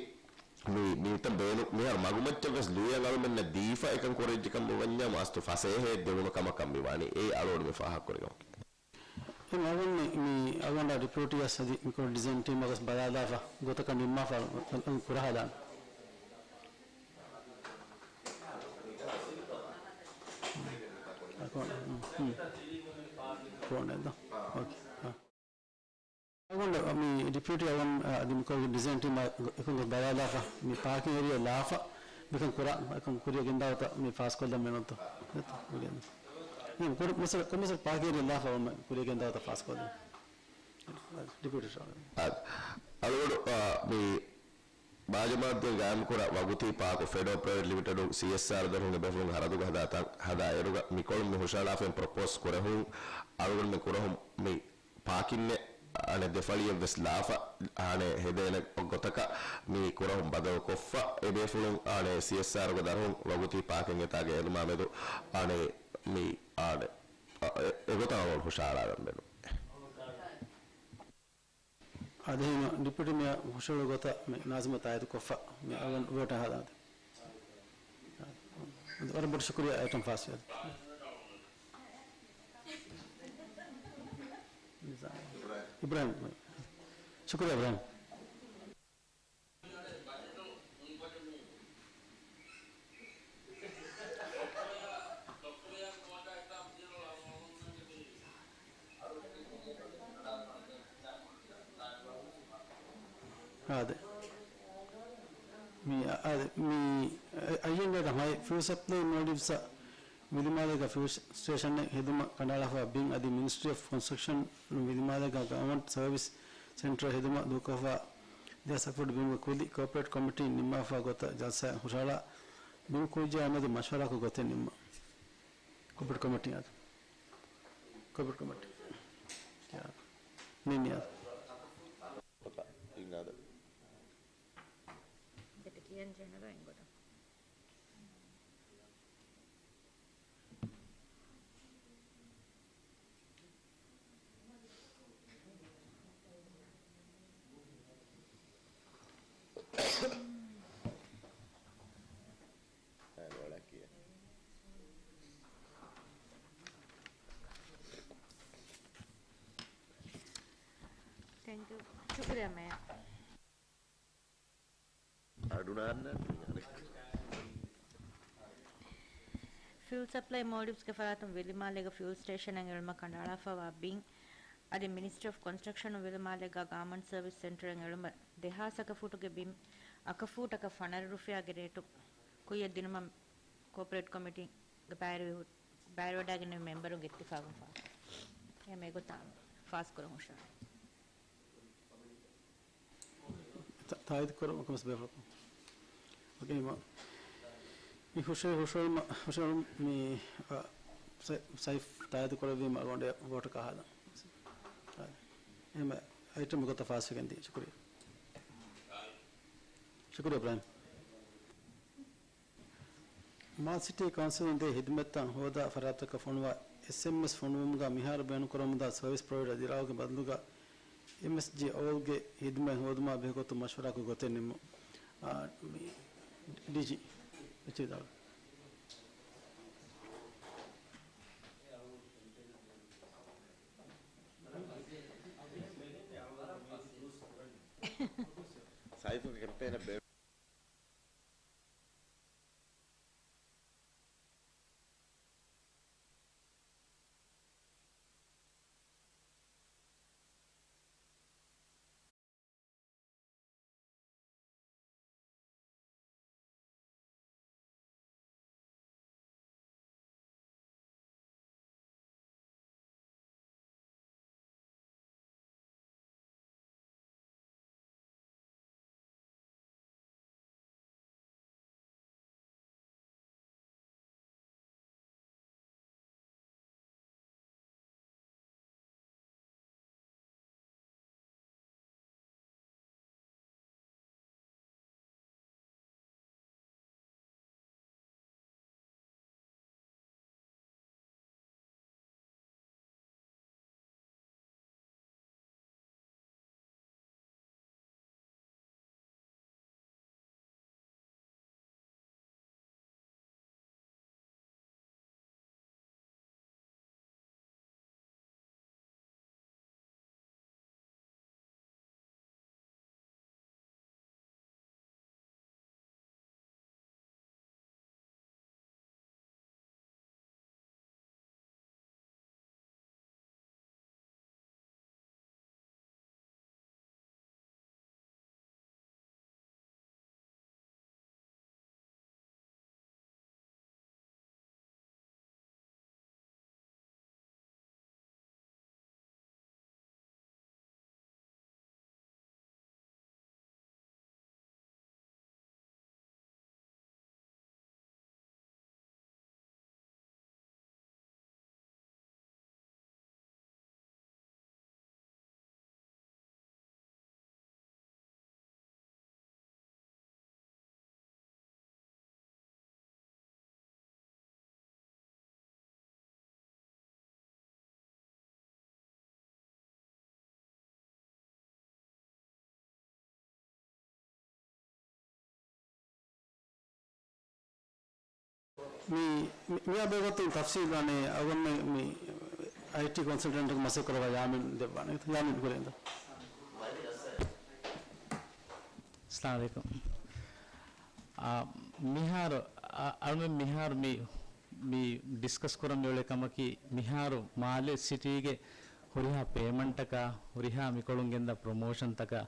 މި-، މިތަން ބޭނު-، މިހާރު މަގުމައްޗަށްވެސް ލުޔަށް އަޅުމެންނަށް ދީފަ އެކަން ކުރެއްޖެކަން ވަންޏާމު އަސްތު ފަސޭހައެއް ދެވުނު ކަމަކަށް މި ވާނީ. އެއީ އަޅުގަނޑު މި ފާހަގަކުރި ކަމަކީ. އެ މަގުން މި، މި އަޅުގަނޑާ ޑިޕިއުޓީ އަސް އަދި މިކޮޅު ޑިޒައިން ޓީމަށް ގޮސް ބަލާލާފަ ގޮތަކަށް ނިންމާފަ ކުރަހާލާން. ފޯނެއް ދޯ؟ އޯކޭ. އާ. އަޅުގަނޑު މި ޑިޕިއުޓީ އަޅުގަނޑު، އަ، އަދި މިކޮޅު ޑިޒައިން ޓީމާ އެކުން ގޮސް ބަލާލާފަ، މި ޕާކިން އޭރިއާ ލާފަ، މިކަން ކުރާ، އެކަން ކުރިޔަށް ގެންދާ ގޮތަށް މި ފާސްކޮށްލަން މިނުންތޯ؟ ކުރިޔަށް. މި ކުޑަ މިސަލަ، ކޮމިސަރ ޕާކިން އޭރިއާ ލާފަ ވަމަ ކުރިޔަށް ގެންދާ ގޮތަށް ފާސްކޮށްލަން. ޑިޕިއުޓީ ޝާ. އަ-، އަޅުގަނޑު، އާ، މި ބާޖަމާއަތުގެ ގާއިމުކުރާ ވަގުތީ ޕާކު ފެޑޯ ޕްރައިވެޓް ލިމިޓެޑު ސީއެސްއާރް ދަރުން އެބޭފުޅުން ހަރަދުގަ ހަދާ ތަން ހަދާ އިރުގަ މިކޮޅުން މި ހުށަހަޅާފައި ޕްރޮޕޯސް ކުރެހުން އަޅުގަނޑުމެން ކުރަހުން މި ޕާކިންއެއް އަނެއް ދެފަޅިއެއްވެސް ލާފަ އަނެއް ހެދޭނެ ގޮތަކަށް މި ކުރަހުން ބަދަލުކޮށްފަ އެބޭފުޅުން އަނެއް ސީއެސްއާރްގެ ދަރުން ވަގުތީ ޕާކިން އެތާގެ އެދުމާ މެދު އަނެއް މި އަނެއް އެ-، އެގޮތަށް އަޅުގަނޑު ހުށަހަޅާލަން ބޭނުން. އާދެ، އެހެން ޑިޕިއުޓީ މޭޔަރ ހުށަހެޅު ގޮތަށް މި ނާޒިމަށް ތާއީދުކޮށްފަ މި އަޅުގަނޑު ވޯޓަށް ހަދާނެ. ވަރަށް ބޮޑު ޝުކުރިއްޔާ އައިޓަމް ފާސްވިޔަސް. އިބްރާހިމް. ޝުކުރިއްޔާ އިބްރާހިމް. އާދެ. މި، އާދެ، މި، އަ-، އައިއެންޑީއޭގެ ހަމައި ފިއުލް ސަޕްލައި މޯލްޑިވްސްއަށް ވިލިމާލޭގަ ފިއުލް ސްޓޭޝަނެއް ހެދުމަށް ކަނޑައަޅާފަ ބިން އަދި މިނިސްޓްރީ އޮފް ކޮންސްޓްރަކްޝަން ވިލިމާލޭގަ ގަވަމަންޓް ސަރވިސް ސެންޓަރ ހެދުމަށް ދޫކޮށްފަ ދެހާސް އަށް ފުޓް ބިމުގެ ކުލި ކޯޕަރޭޓް ކޮމިޓީން ނިންމާފަ ގޮތަށް ޖަލްސާއެއް ހުށަހަޅާ ބިމު ކުއްޖާ މެދު މަޝްވަރާކޮށް ގޮތެއް ނިންމާ. ކޯޕަރޭޓް ކޮމިޓީ އާދެ. ކޯޕަރޭޓް ކޮމިޓީ. ކިޔާ. ނިންމި އާދެ. ދެތި ކިޔަން ޖެހުނު އެންގޮތަށް. ތެންކް ޔޫ. ޝުކުރިއްޔާ މޭޔަރ. ފިއުލް ސަޕްލައި މޯލްޑިވްސްގެ ފަރާތުން ވިލިމާލޭގެ ފިއުލް ސްޓޭޝަނަށް އެޅުމަށް ކަނޑައަޅާފައިވާ ބިން އަދި މިނިސްޓްރީ އޮފް ކޮންސްޓްރަކްޝަނުން ވިލިމާލޭގަ ގާމަން ސަރވިސް ސެންޓަރަށް އެޅުމަށް ދެހާސް އަކަފޫޓުގެ ބިން އަކަފޫޓަކަށް ފަނަރަ ރުފިޔާގެ ރޭޓު ކުއްޔަށް ދިނުމަށް ކޯޕަރޭޓް ކޮމިޓީގެ ބައިވެރި-، ބައިވެރިވެވަޑައިގެންނެވި މެމްބަރުން އިއްތިފާގުން ފާސް. އެ މޭގޮތަށް ފާސްކުރަން ހުށަހަޅުން. ތާ-، ތާއީދު ކުރަމުން ކަމަސް ބޭފުޅަކު. އޯކޭ، މަ-، މި ހުށަހެޅު-، ހުށަހެޅުމަ-، ހުށަހެޅުމަށް މި، އަ، ސަ-، ސައިފް ތާއީދު ކުރެއްވީމަ ގޮނޑެ ވޯޓަކަށް ހާދަ. އެހެން އައިޓަމް ގޮތަށް ފާސްވެގެން ދީ. ޝުކުރިއްޔާ. ޝުކުރިއްޔާ އިބްރާހިމް. މާލެ ސިޓީ ކައުންސިލުން ދޭ ހިދުމަތްތައް ހޯދާ ފަރާތްތަކަށް ފޮނުވާ އެސްއެމްއެސް ފޮނުވުމުގަ މިހާރު ބޭނުންކުރަމުންދާ ސަރވިސް ޕްރޮވައިޑަރ ދިރާގުގެ ބަދަލުގަ އެމްއެސްޖީ އޯލްގެ ހިދުމަތް ހޯދުމާ ބެހޭގޮތުން މަޝްވަރާކޮށް ގޮތެއް ނިންމުން. އާ، މި ޑީޖީ އެޗް ވިދާޅު. ސައިފުގެ ކެމްޕޭނަށް ބޭ- މި، މި، މިއާ ބެގޮތުން ތަފްސީލް ވާނެ އަޅުގަނޑުމެން މި އައިޓީ ކޮންސަލްޓެންޓަކު މަސައްކަތް ކުރައްވާ ޔާމީން ދެއްވާނެ. ޔާމީން ކުރެންދޯ. އައްސަލާމު ޢަލައިކުމް. އާ، މިހާރު، އަ-، އަޅުމެން މިހާރު މި، މި ޑިސްކަސް ކުރަން މިއުޅޭ ކަމަކީ، މިހާރު މާލެ ސިޓީގެ ހުރިހާ ޕޭމަންޓަކާ، ހުރިހާ މިކޮޅުން ގެންދާ ޕްރޮމޯޝަންތަކާ،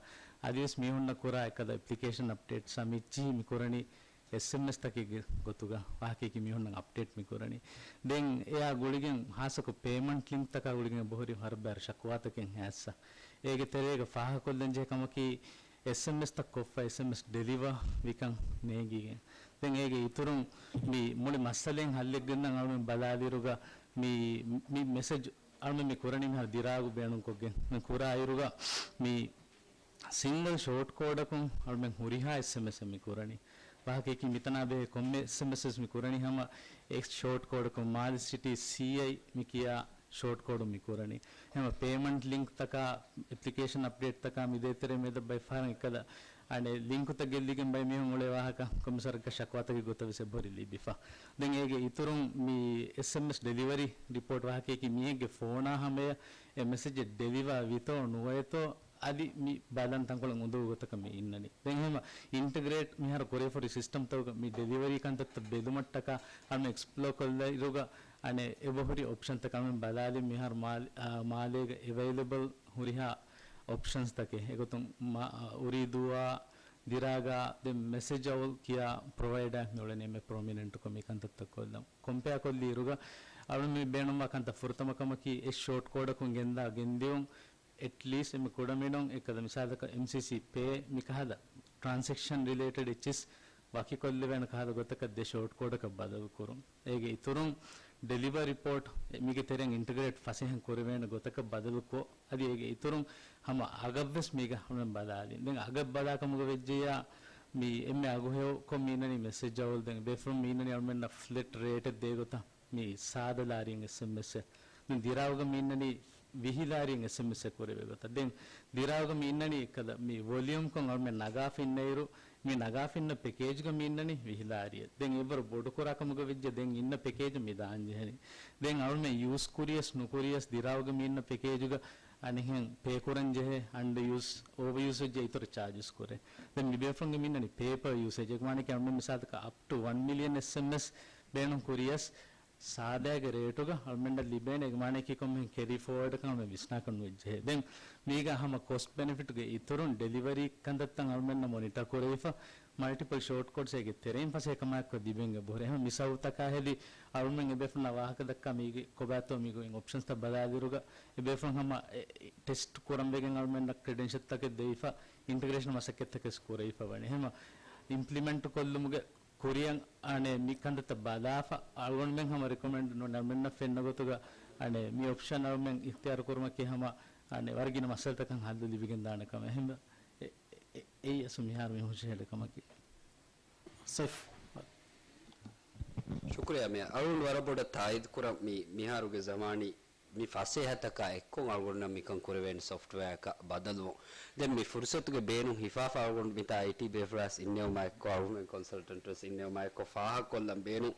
އަދިވެސް މީހުންނަށް ކުރާ އެކަލަ އެޕްލިކޭޝަން އަޕްޑޭޓްސްއާ މިއްޗިހި މި ކުރަނީ އެސްއެމްއެސްތަކެއްގެ ގޮތުގަ ވާހަކަޔަކީ މީހުންނަށް އަޕްޑޭޓް މި ކުރަނީ. ދެން އެއާ ގުޅިގެން ހާއްސަކޮށް ޕޭމަންޓް ލިންކްތަކާ ގުޅިގެން އެބަހުރި ވަރަށް ބާރު ޝަކުވާތަކެއް އައިއްސަ. އޭގެ ތެރޭގަ ފާހަގަކޮށްލަންޖެހޭ ކަމަކީ، އެސްއެމްއެސްތައް ކޮށްފަ އެސްއެމްއެސް ޑެލިވާ ވިކަން ނޭނގިގެން. ދެން އޭގެ އިތުރުން މި މުޅި މައްސަލައިން ހައްލެއް ގެންދަން އަޅުމެން ބަލާލިއިރުގަ މި، މި މެސެޖް އަޅުމެން މި ކުރަނީ މިހާރު ދިރާގު ބޭނުންކޮށްގެން މި ކުރާ އިރުގަ މި ސިންގަލް ޝޯޓް ކޯޑަކުން އަޅުމެން ހުރިހާ އެސްއެމްއެސްއެއް މި ކުރަނީ. ވާހަކަޔަކީ މިތަނާ ބެހޭ ކޮންމެ އެސްއެމްއެސް މި ކުރަނީ ހަމަ އެކްސް ޝޯޓް ކޯޑަކުން މާލެ ސިޓީ ސީއައި މި ކިޔާ ޝޯޓް ކޯޑު މި ކުރަނީ. ހަމަ ޕޭމަންޓް ލިންކްތަކާ، އެޕްލިކޭޝަން އަޕްޑޭޓްތަކާ މި ދޭތެރޭ މެދަށް ބައެއް ފަހަރަށް އެކަލަ އަނެއް ލިންކުތައް ގެއްލިގެން ބައެއް މީހުން އުޅޭ ވާހަކަ ކޮންމެސް ވަރަކަށް ޝަކުވާތަކެއް ގޮތަށް ވެސް އެބަހުރި ލިބިފަ. ދެން އޭގެ އިތުރުން މި އެސްއެމްއެސް ޑެލިވަރީ ރިޕޯޓް ވާހަކަޔަކީ މީހެއްގެ ފޯނާ ހަމަޔަށް އެ މެސެޖެއް ޑެލިވާ ވިތޯ ނުވޭތޯ އަދި މި ބަލަން ތަންކޮޅެއް އުނދަގޫ ގޮތަކަށް މި އިންނަނީ. ދެން އެހެން އިންޓިގްރޭޓް މިހާރު ކުރެވިފަ ހުރި ސިސްޓަމްތަކުގަ މި ޑެލިވަރީ ކަންތައްތައް ބެލުމަށްޓަކާ އަން އެކްސްޕްލޯ ކޮށްލައިރުގަ އަނެއް އެބަހުރި އޮޕްޝަންތަކަށް މި ބަލާލި މިހާރު މާލެ-، އާ، މާލޭގަ އެވައިލެބަލް ހުރިހާ އޮޕްޝަންސްތަކެއް. އެގޮތުން މަ-، އާ، އުރީދޫއާ، ދިރާގާ، ދެން މެސެޖް އައުލް ކިޔާ ޕްރޮވައިޑާ މި އުޅެނީ އެންމެ ޕްރޮމިނެންޓްކޮށް މި ކަންތައްތައް ކޮށްލަން. ކޮމްޕެއަރ ކޮށްލިއިރުގަ އަޅުން މި ބޭނުންވާ ކަންތައް ފުރަތަމަ ކަމަކީ އެ ޝޯޓް ކޯޑަކުން ގެންދާ ގެންދިއުން އެޓްލީސްޓް އެންމެ ކުޑަމިނުން އެއްކަލަ މިސާލަކަށް އެމްސީސީ ޕޭ މި ކަހަލަ ޓްރާންސެކްޝަން ރިލޭޓެޑް އެއްޗިސް ވަކިކޮށްލެވޭނެ ކަހަލަ ގޮތަކަށް ދެ ޝޯޓް ކޯޑަކަށް ބަދަލު ކުރުން. އޭގެ އިތުރުން ޑެލިވަރ ރިޕޯޓް މީގެ ތެރެއިން އިންޓިގްރޭޓް ފަސޭހައިން ކުރެވޭނެ ގޮތަކަށް ބަދަލު ކޮށް، އަދި އޭގެ އިތުރުން ހަމަ އަގަށްވެސް މީގަ ހަމަ ބަލާލި. ދެން އަގަށް ބަލާ ކަމުގަ ވެއްޖެޔާ މި އެންމެ އަގު ހެޔޮކޮށް މި އިންނަނީ މެސެޖް އައުލް. ދެން ބޭފުޅުން މި އިންނަނީ އަޅުމެންނަށް ފްލެޓް ރޭޓެއް ދޭ ގޮތަށް. މި ސާދަ ލާރިއިން އެސްއެމްއެސް އެއް. ދެން ދިރާގުގަ މި އިންނަނީ ވިހި ލާރިއިން އެސްއެމްއެސް އެއް ކުރެވޭ ގޮތަށް. ދެން ދިރާގުގަ މި އިންނަނީ އެއްކަލަ މި ވޮލިއުމްކޮށް އަޅުމެން ނަގާފަ އިންނައިރު، މި ނަގާފަ އިންނަ ޕެކޭޖުގަ މި އިންނަނީ ވިހި ލާރިއެއް. ދެން އެއްވަރު ބޮޑުކުރާ ކަމުގަ ވެއްޖެ ދެން އިންނަ ޕެކޭޖު މި ދާން ޖެހެނީ. ދެން އަޅުމެން ޔޫސް ކުރިޔަސް ނުކުރިޔަސް ދިރާގުގަ މި އިންނަ ޕެކޭޖުގަ އަނެއްހެން ޕޭ ކުރަން ޖެހޭ، އަންޑަރ ޔޫސް، އޯވަރ ޔޫސް ވެއްޖެ އިތުރަށް ޗާޖެސް ކުރޭ. ދެން މި ބޭފުޅުންގެ މި އިންނަނީ ޕޭ ޕަރ ޔޫސޭޖް. އެކަމާނެކޭ އަޅުމެން މިސާލަކަށް އަޕް ޓު ވަން މިލިއަން އެސްއެމްއެސް ބޭނުން ކުރިޔަސް، ސާދައިގެ ރޭޓުގަ އަޅުމެންނަށް ލިބޭނެ. އެކަމާނެކީ ކޮންމެހެން ކެރީ ފޯވަޑަކަށް އަޅުމެން ވިސްނާކަށް ނުވެއްޖެހޭ. ދެން މީގަ ހަމަ ކޮސްޓް ބެނެފިޓްގެ އިތުރުން ޑެލިވަރީ ކަންތައްތައް އަޅުމެންނަށް މޮނިޓަ ކުރެވިފަ، މަލްޓިޕަލް ޝޯޓް ކޯޑްސް އޭގެ ތެރެއިން ފަސޭހަކަމާއެކު ލިބެން އެބަހުރޭ. ހަމަ މި ސަބަބުތަކާ ހެދި އަޅުމެން އެބޭފުޅުންނާ ވާހަކަ ދައްކާ މީގެ ކޮބާތޯ މީގެ އޮޕްޝަންސްތައް ބަލާލިއިރުގަ އެބޭފުޅުން ހަމަ އެ، ޓެސްޓް ކުރަން ވެގެން އަޅުމެންނަށް ކްރެޑެންޝަލްތަކެއް ދެވިފަ، އިންޓިގްރޭޝަން މަސައްކަތްތަކެއް ކުރެވިފަ ވަނީ. ހަމަ އިމްޕްލިމެންޓް ކޮށްލުމުގެ ކުރިއަށް އަނެއް މި ކަންތައްތައް ބަލާފަ، އަޅުގަނޑުމެން ހަމަ ރެކޮމެންޑް ނު-، އަޅުމެންނަށް ފެންނަ ގޮތުގަ އަނެއް މި އޮޕްޝަން އަޅުމެން އިޚްތިޔާރު ކުރުމަކީ ހަމަ އަނެއް ވަރަށް ގިނަ މައްސަލަތަކަށް ހައްލު ލިބިގެންދާނެ ކަމެއް. އެހެން އެ-، އެ-، އެއީ އަސްލު މިހާރު މި ހުށަހެޅޭ ކަމަކީ. ސައިފް. ޝުކުރިއްޔާ މޭޔަރ. އަޅުގަނޑު ވަރަށް ބޮޑަށް ތާއީދު ކުރަން މި މިހާރުގެ ޒަމާނީ މި ފަސޭހަތަކާ އެއްކޮށް އަޅުގަނޑުންނަށް މިކަން ކުރެވޭނެ ސޮފްޓްވެއާއަކަށް ބަދަލުވުން. ދެން މި ފުރުސަތުގެ ބޭނުން ހިފާފަ އަޅުގަނޑު މިތާ އައިޓީ ބޭފުޅާސް އިންނެވުމާއެއްކޮށް، އަޅުގަނޑުމެން ކޮންސަލްޓަންޓްވެސް އިންނެވުމާއެއްކޮށް ފާހަގަކޮށްލަން ބޭނުން.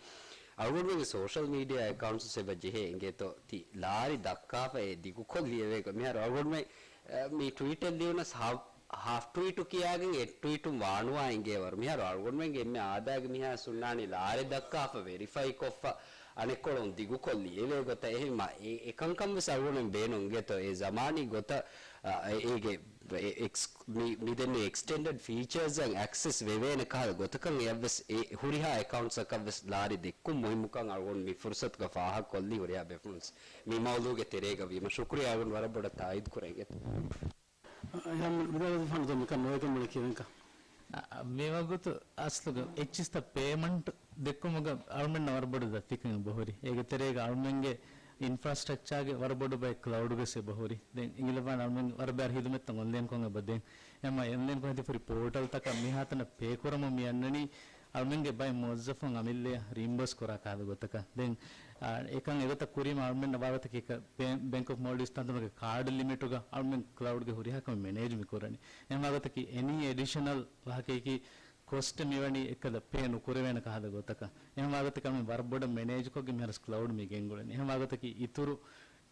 އަޅުގަނޑުމެންގެ ސޯޝަލް މީޑިއާ އެކައުންޓްސް އެބަ ޖެހޭ އިނގޭތޯ ތި ލާރި ދައްކާފަ އެ ދިގުކޮށް ލިޔެވޭ ގޮތް. މިހާރު އަޅުގަނޑުމެން، އަ، މި ޓްވީޓެއް ލިޔުނަސް ހާ-، ހާފް ޓްވީޓު ކިޔާގެން އެއް ޓްވީޓުން ވާނުވާ އިނގޭވަރު. މިހާރު އަޅުގަނޑުމެންގެ އެންމެ އާދައިގެ މީހާ ސުންނާނީ ލާރި ދައްކާފަ ވެރިފައި ކޮށްފަ އަނެއްކޮޅުން ދިގުކޮށް ލިޔެވޭ ގޮތަށް. އެހެންމަ އެ، އެކަންކަން ވެސް އަޅުގަނޑުމެން ބޭނުން އިނގޭތޯ އެ ޒަމާނީ ގޮތަށް، އަ، އެ، އޭގެ އެ، އެކްސް-، މި، މި ދެންނެވި އެކްސްޓެންޑެޑް ފީޗާސްއަށް އެކްސެސް ވެވޭނެ ކަހަލަ ގޮތަކަށް އެއަށްވެސް އެ ހުރިހާ އެކައުންޓްސްއަކަށްވެސް ލާރި ދެއްކުން މުހިއްމުކަން އަޅުގަނޑު މި ފުރުސަތުގަ ފާހަގަކޮށްލީ ހުރިހާ ބޭފުޅުން މި މައުޟޫގެ ތެރޭގަ ވީމަ. ޝުކުރިއްޔާ އަޅުގަނޑު ވަރަށް ބޮޑަށް ތާއީދު ކުރަން އެ. އަ، އެހާ މި-، މިދާ ވަޒީފާނު ދެން މިކަން ނޯވެގެން މުޅި ކިޔެވެންކަ؟ އަ، މިވަގުތު އަސްލުގަ އެއްޗިސްތައް ޕޭމަންޓް ދެއްކުމުގަ އަޅުމެންނަށް ވަރަށް ބޮޑު ދަތިކަން އެބަހުރި. އޭގެ ތެރޭގަ އަޅުމެންގެ އިންފްރާސްޓްރަކްޗާގެ ވަރަށް ބޮޑު ބައެއް ކްލައުޑުގަސް އެބަހުރި. ދެން އިނގިލަވާން އަޅުމެން ވަރަށް ބައި ހިދުމަތްތައް އޮންލައިންކޮށް އެބަ ދޭން. އެމަ އޮންލައިންކޮށް ހިދިފުރި ޕޯޓަލްތަކަށް މިހާތަނަށް ޕޭ ކުރަމުން މި އަންނަނީ އަޅުމެންގެ ބައެއް މުވައްޒަފުން އަމިއްލައަށް ރީމްބާސް ކުރާ ކަހަލަ ގޮތަކަށް. ދެން، އާ، އެކަން އެގޮތަށް ކުރީމަ އަޅުމެންނަށް ވާގޮތަކީ ބޭ-، ބޭންކް އޮފް މޯލްޑިވްސް ތަންތަނުގެ ކާޑް ލިމިޓުގަ އަޅުމެން ކްލައުޑްގެ ހުރިހާ ކަމެއް މެނޭޖް މި ކުރަނީ. އެހެން ވާގޮތަކީ އެނީ އެޑިޝަނަލް ވާހަކައަކީ ކޮސްޓް މިވަނީ އެއްކަލަ ޕޭ ނުކުރެވޭނެ ކަހަލަ ގޮތަކަށް. އެހެން ވާގޮތަކަށް މި ވަރަށް ބޮޑަށް މެނޭޖްކޮށްގެން މިހާރު ކްލައުޑް މި ގެންގުޅެނީ. އެހެން ވާގޮތަކީ އިތުރު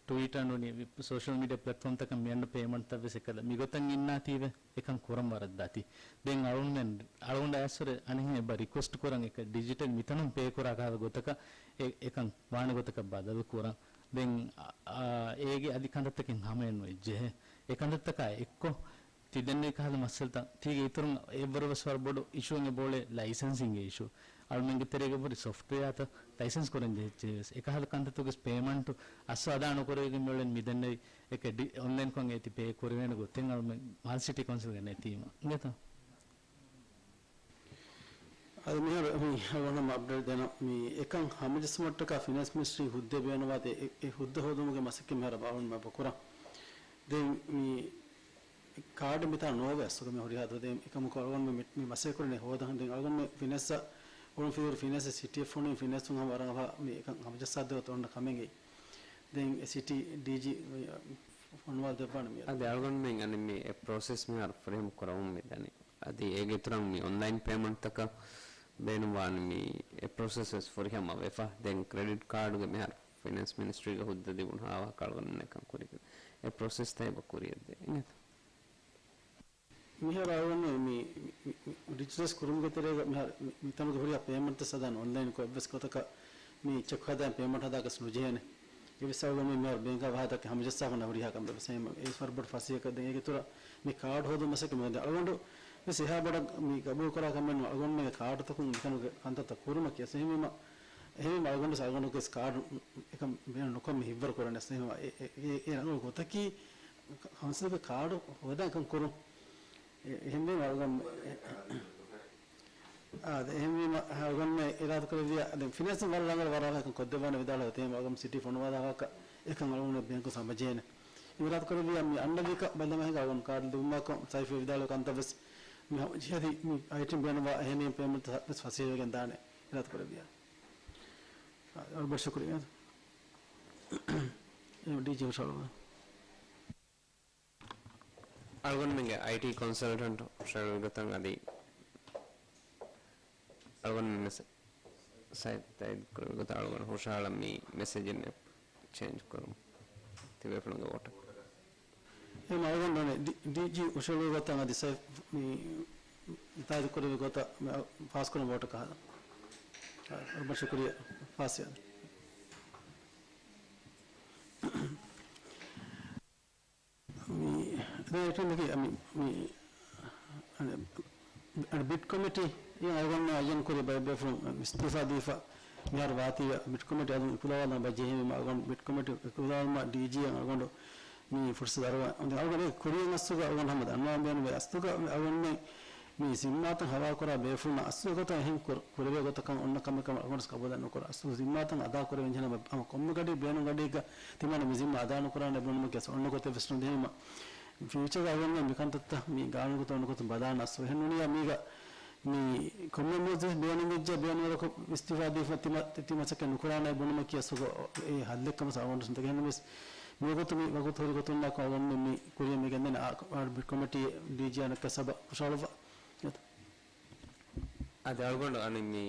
ޓްވީޓަރ ނޫނީ ސޯޝަލް މީޑިއާ ޕްލެޓްފޯމްތަކަށް މި އަންނަ ޕޭމަންޓްތައް ވެސް އެއްކަލަ މިގޮތަށް އިންނާތީވެ އެކަން ކުރަން ވަރަށް ދަތި. ދެން އަޅުގަނޑުމެން އަޅުގަނޑަށް އައިސްވުރެ އަނެއްހެން އެބަ ރިކުއެސްޓް ކުރަން އެކަ ޑިޖިޓަލް މިތަނުން ޕޭ ކުރާ ކަހަލަ ގޮތަކަށް އެ-، އެކަން ވާނެ ގޮތަކަށް ބަދަލު ކުރަން. ދެން، އާ، އާ، އޭގެ އަދި ކަންތައްތަކެއް ހަމައެއް ނުވެއްޖެހޭ. އެ ކަންތައްތަކާ އެއްކޮށް ތި ދެންނެވި ކަހަލަ މައްސަލަތައް ތީގެ އިތުރުން އެއްވަރު ވެސް ވަރަށް ބޮޑު އިޝޫއެއް އެބައުޅޭ ލައިސަންސިންގ އިޝޫ. އަޅުމެންގެ ތެރޭގަ ހުރި ސޮފްޓްވެއާތައް ލައިސަންސް ކުރަން ޖެހިއްޖެ ވެސް. އެކަހަލަ ކަންތައްތަކުގެ ޕޭމަންޓު އަސްލު އަދާ ނުކުރެވިގެން މިއުޅެން މިދެންނެވި އެކަ ޑި-، އޮންލައިންކޮށް އޭތި ޕޭ ކުރެވޭނެ ގޮތެއް އަޅުމެން މާލެ ސިޓީ ކައުންސިލްގަ ނެތީމަ. އިނގޭތަ؟ އަދި މިހާރު މި އަޅުގަނޑު އަޕްޑޭޓް ދޭނަން. މި އެކަން ހަމަޖެއްސުމަށްޓަކާ ފިނޭންސް މިނިސްޓްރީ ހުއްދަ ބޭނުންވާތީ އެ، އެ ހުއްދަ ހޯދުމުގެ މަސައްކަތް މިހާރު އަޅުގަނޑު މަ ކުރަން. ދެން މި ކާޑެއް މިތާ ނޯވޭ އަސްލުގަ މި ހުރިހާ ދުވަ ދެން އެކަމަކު އަޅުގަނޑު މި، މި މަސައްކަތް ކުރަނީ ހޯދަން. ދެން އަޅުގަނޑު ފިނޭންސް އަށް، އަޅުގަނޑު ފިލުވަރު ފިނޭންސް ސިޓީއަށް ފޮނުވި ފިނޭންސުން ހަމަ ވަރަށް އަވަހަށް މި އެކަން ހަމަޖައްސާދޭ އޮތަ އޮންނަ ކަމެއްގައި. ދެން އެ ސިޓީ ޑީޖީ ފޮނުވާލަ ދެއްވާނެ މި. އަދި އަޅުގަނޑުމެން އަނެއް މި އެ ޕްރޮސެސް މިހާރު ފުރިހަމަ ކުރަމުން މި ދަނީ. އަދި އޭގެ އިތުރަށް މި އޮންލައިން ޕޭމަންޓްތަކަށް ބޭނުންވާނެ މި އެ ޕްރޮސެސް ވެސް ފުރިހަމަ ވެފަ. ދެން ކްރެޑިޓް ކާޑުގެ މިހާރު ފިނޭންސް މިނިސްޓްރީގެ ހުއްދަ ލިބުނު ހާވާ ކަޅުގަނޑު އެކަން ކުރިގެން އެ ޕްރޮސެސްތައް އެބަ ކުރިއަށްދޭ. އިނގޭތަ؟ މިހާރު އަޅުގަނޑު މި، މި، މި، މި ޑިޖިޓަލައިޒް ކުރުމުގެ ތެރޭގަ މިހާރު މި، މިތަނުގެ ހުރިހާ ޕޭމަންޓްތައް ހަދާނެ އޮންލައިންކޮށް އެއްވެސް ގޮތަކަށް މި ޗެކް ހަދާން ޕޭމަންޓް ހަދާކަސް ނުޖެހޭނެ. އެވެސް އަޅުގަނޑު މިހާރު ބޭންކާ ވާހަކަ ހަމަޖައްސާފަ ހުރިހާ ކަމެއް ވެސް އެހެން އެ ވަރަށް ބޮޑު ފަސޭހައެއް ދެން އޭގެ ތުރަށް މި ކާޑް ހޯދުން މަސައްކަތް މި އަޅުގަނޑު ވެސް އެހާ ބޮޑަށް މި ގަބޫލު ކުރާ ކަމެއް ނޫން. އަޅުގަނޑުމެންގެ ކާޑުތަކުން މިތަނުގެ ކަންތައްތައް ކުރުމަކީ ވެސް އެހެންވީމަ، އެހެންވީމަ އަޅުގަނޑު ވެސް އަޅުގަނޑުގެ ވެސް ކާޑު އެކަން ބޭނުން ނުކޮށް މި ހިއްވަރު ކުރަން ވެސް އެހެންވީމަ އެ، އެ، އެ، އެ ރަނގަޅު ގޮތަކީ ކައުންސިލްގެ ކާޑު ހޯދާ އެކަން ކުރުން. އެ، އެހެންވީމަ އަޅުގަނޑު އާ، އެހެންވީމަ، އަޅުގަނޑުމެން އިރާދަކުރެއްވިޔާ، ދެން ފިނޭންސިން ވަރަށް ރަނގަޅު ވަރަށް އަހަރު ކޮށްދެއްވާނެ ވިދާޅުވެ، އެހެން އަޅުގަނޑު ސިޓީ ފޮނުވާލާ ވާހަކަ އެކަން އަޅުގަނޑު ބޭންކުން ހަމަޖެހޭނެ. އިރާދަކުރެއްވިޔާ، މި އަންނަ ވީކަށް ބަލަމަ ހިނގާ އަޅުގަނޑު ކާޑު ލިބުމާކޮށް ސައިފް ވިދާޅުވި ކަންތައް ވެސް މި ހަމަޖެހި މި އައިޓީން ބޭނުންވާ އެހެނިހެން ޕޭމަންޓް ވެސް ފަސޭހަވެގެން ދާނެ އިރާދަކުރެއްވިޔާ. އާ، ވަރަށް ބޮޑަށް ޝުކުރިއްޔާ. އެ، ޑީޖީ ހުށަހަޅު. އަޅުގަނޑުމެންގެ އައިޓީ ކޮންސަލްޓަންޓް ހުށަހެޅުވި ގޮތަށް އަދި އަޅުގަނޑު މެސެ-، ސައި ތައިދު ކުރެއްވި ގޮތަށް އަޅުގަނޑު ހުށަހަޅަން މި މެސެޖިން އެޕް ޗޭންޖް ކުރުން ތިބޭފުޅުންގެ ވޯޓަށް. އެހެން އަޅުގަނޑު ޑީ-، ޑީޖީ ހުށަހެޅުވި ގޮތަށް އަދި ސައި މި ތައިދު ކުރެއްވި ގޮތަށް މި ފާސްކުރުން ވޯޓަކަށް ހަދަން. ވަރަށް ޝުކުރިއްޔާ ފާސް. މި، ދެން އެކަމަކީ، މި، މި، އަނެ، އަނެ ބިޑް ކޮމިޓީ އަޅުގަނޑު އައްޔަން ކުރި ބައެއް ބޭފުޅުން އިސްތިއުފާ ދީފަ މިހާރު ވާތީވެ، ބިޑް ކޮމިޓީ އަލުން އިކުލަވާލަން ބަޖެހެވީމަ، އަޅުގަނޑު ބިޑް ކޮމިޓީ އިކުލަވާލުމަށް ޑީޖީއަށް އަޅުގަނޑު މި ފުރުސަތު އަރުވަން. އަޅުގަނޑު ކުރިއަށް އަސްލުގަ އަޅުގަނޑު ހަމަ ދަންނަވަން ބޭނުންވޭ. އަސްލުގަ އަޅުގަނޑުމެން މި ޒިންމާތައް ހަވާލުކުރާ ބޭފުޅުންނަށް އަސްލު ގޮތަށް އެހެން ކުރ-، ކުރެވޭ ގޮތަކަށް އޮންނަ ކަމެއް ކަމަށް އަޅުގަނޑު ވެސް ގަބޫލެއް ނުކުރާ. އަސްލު ޒިންމާތައް އަދާ ކުރެވެން ޖެހޭނެ ހަމަ ކޮންމެ ގަޑި ބޭނުން ގަޑީގަ ތިމާނަ މި ޒިންމާ އަދާ ނުކުރާނެ ބުނުމަކީ އަސްލު އޮންނަ ގޮތެއް ވެސް ނުދެހީމަ. ފިއުޗަރގަ އަޅުގަނޑު މި ކަންތައްތައް މި ގާނޫނު ގޮތުން އޮންނަ ގޮތުން ބަލާން އަސްލު. އެހެން ނޫނިއްޔާ މީގަ މި ކޮންމެ މުވައްޒަފެއް ބޭނުންވެއްޖެ ބޭނުންވަރަކު އިސްތިއުފާ ދީފަ ތިމަ-، ތި މަސައްކަތް ނުކުރާނެ ބުނުމަކީ އަސްލު އެ ހައްލެއް ކަމަށް އަޅުގަނޑު ވެސް ނުދެހޭ. އެހެންވެސް މިވަގުތު މި ވަގުތު ހުރި ގޮތުން އަޅުގަނޑު މި ކުރިއަށް މި ގެންދަނީ އާ، ބިޑް ކޮމިޓީ ޑީޖީއާ އަނެއްކާ ސަބަ ހުށަހަޅުއްވާ. އަދި އަޅުގަނޑު އަނެއް މި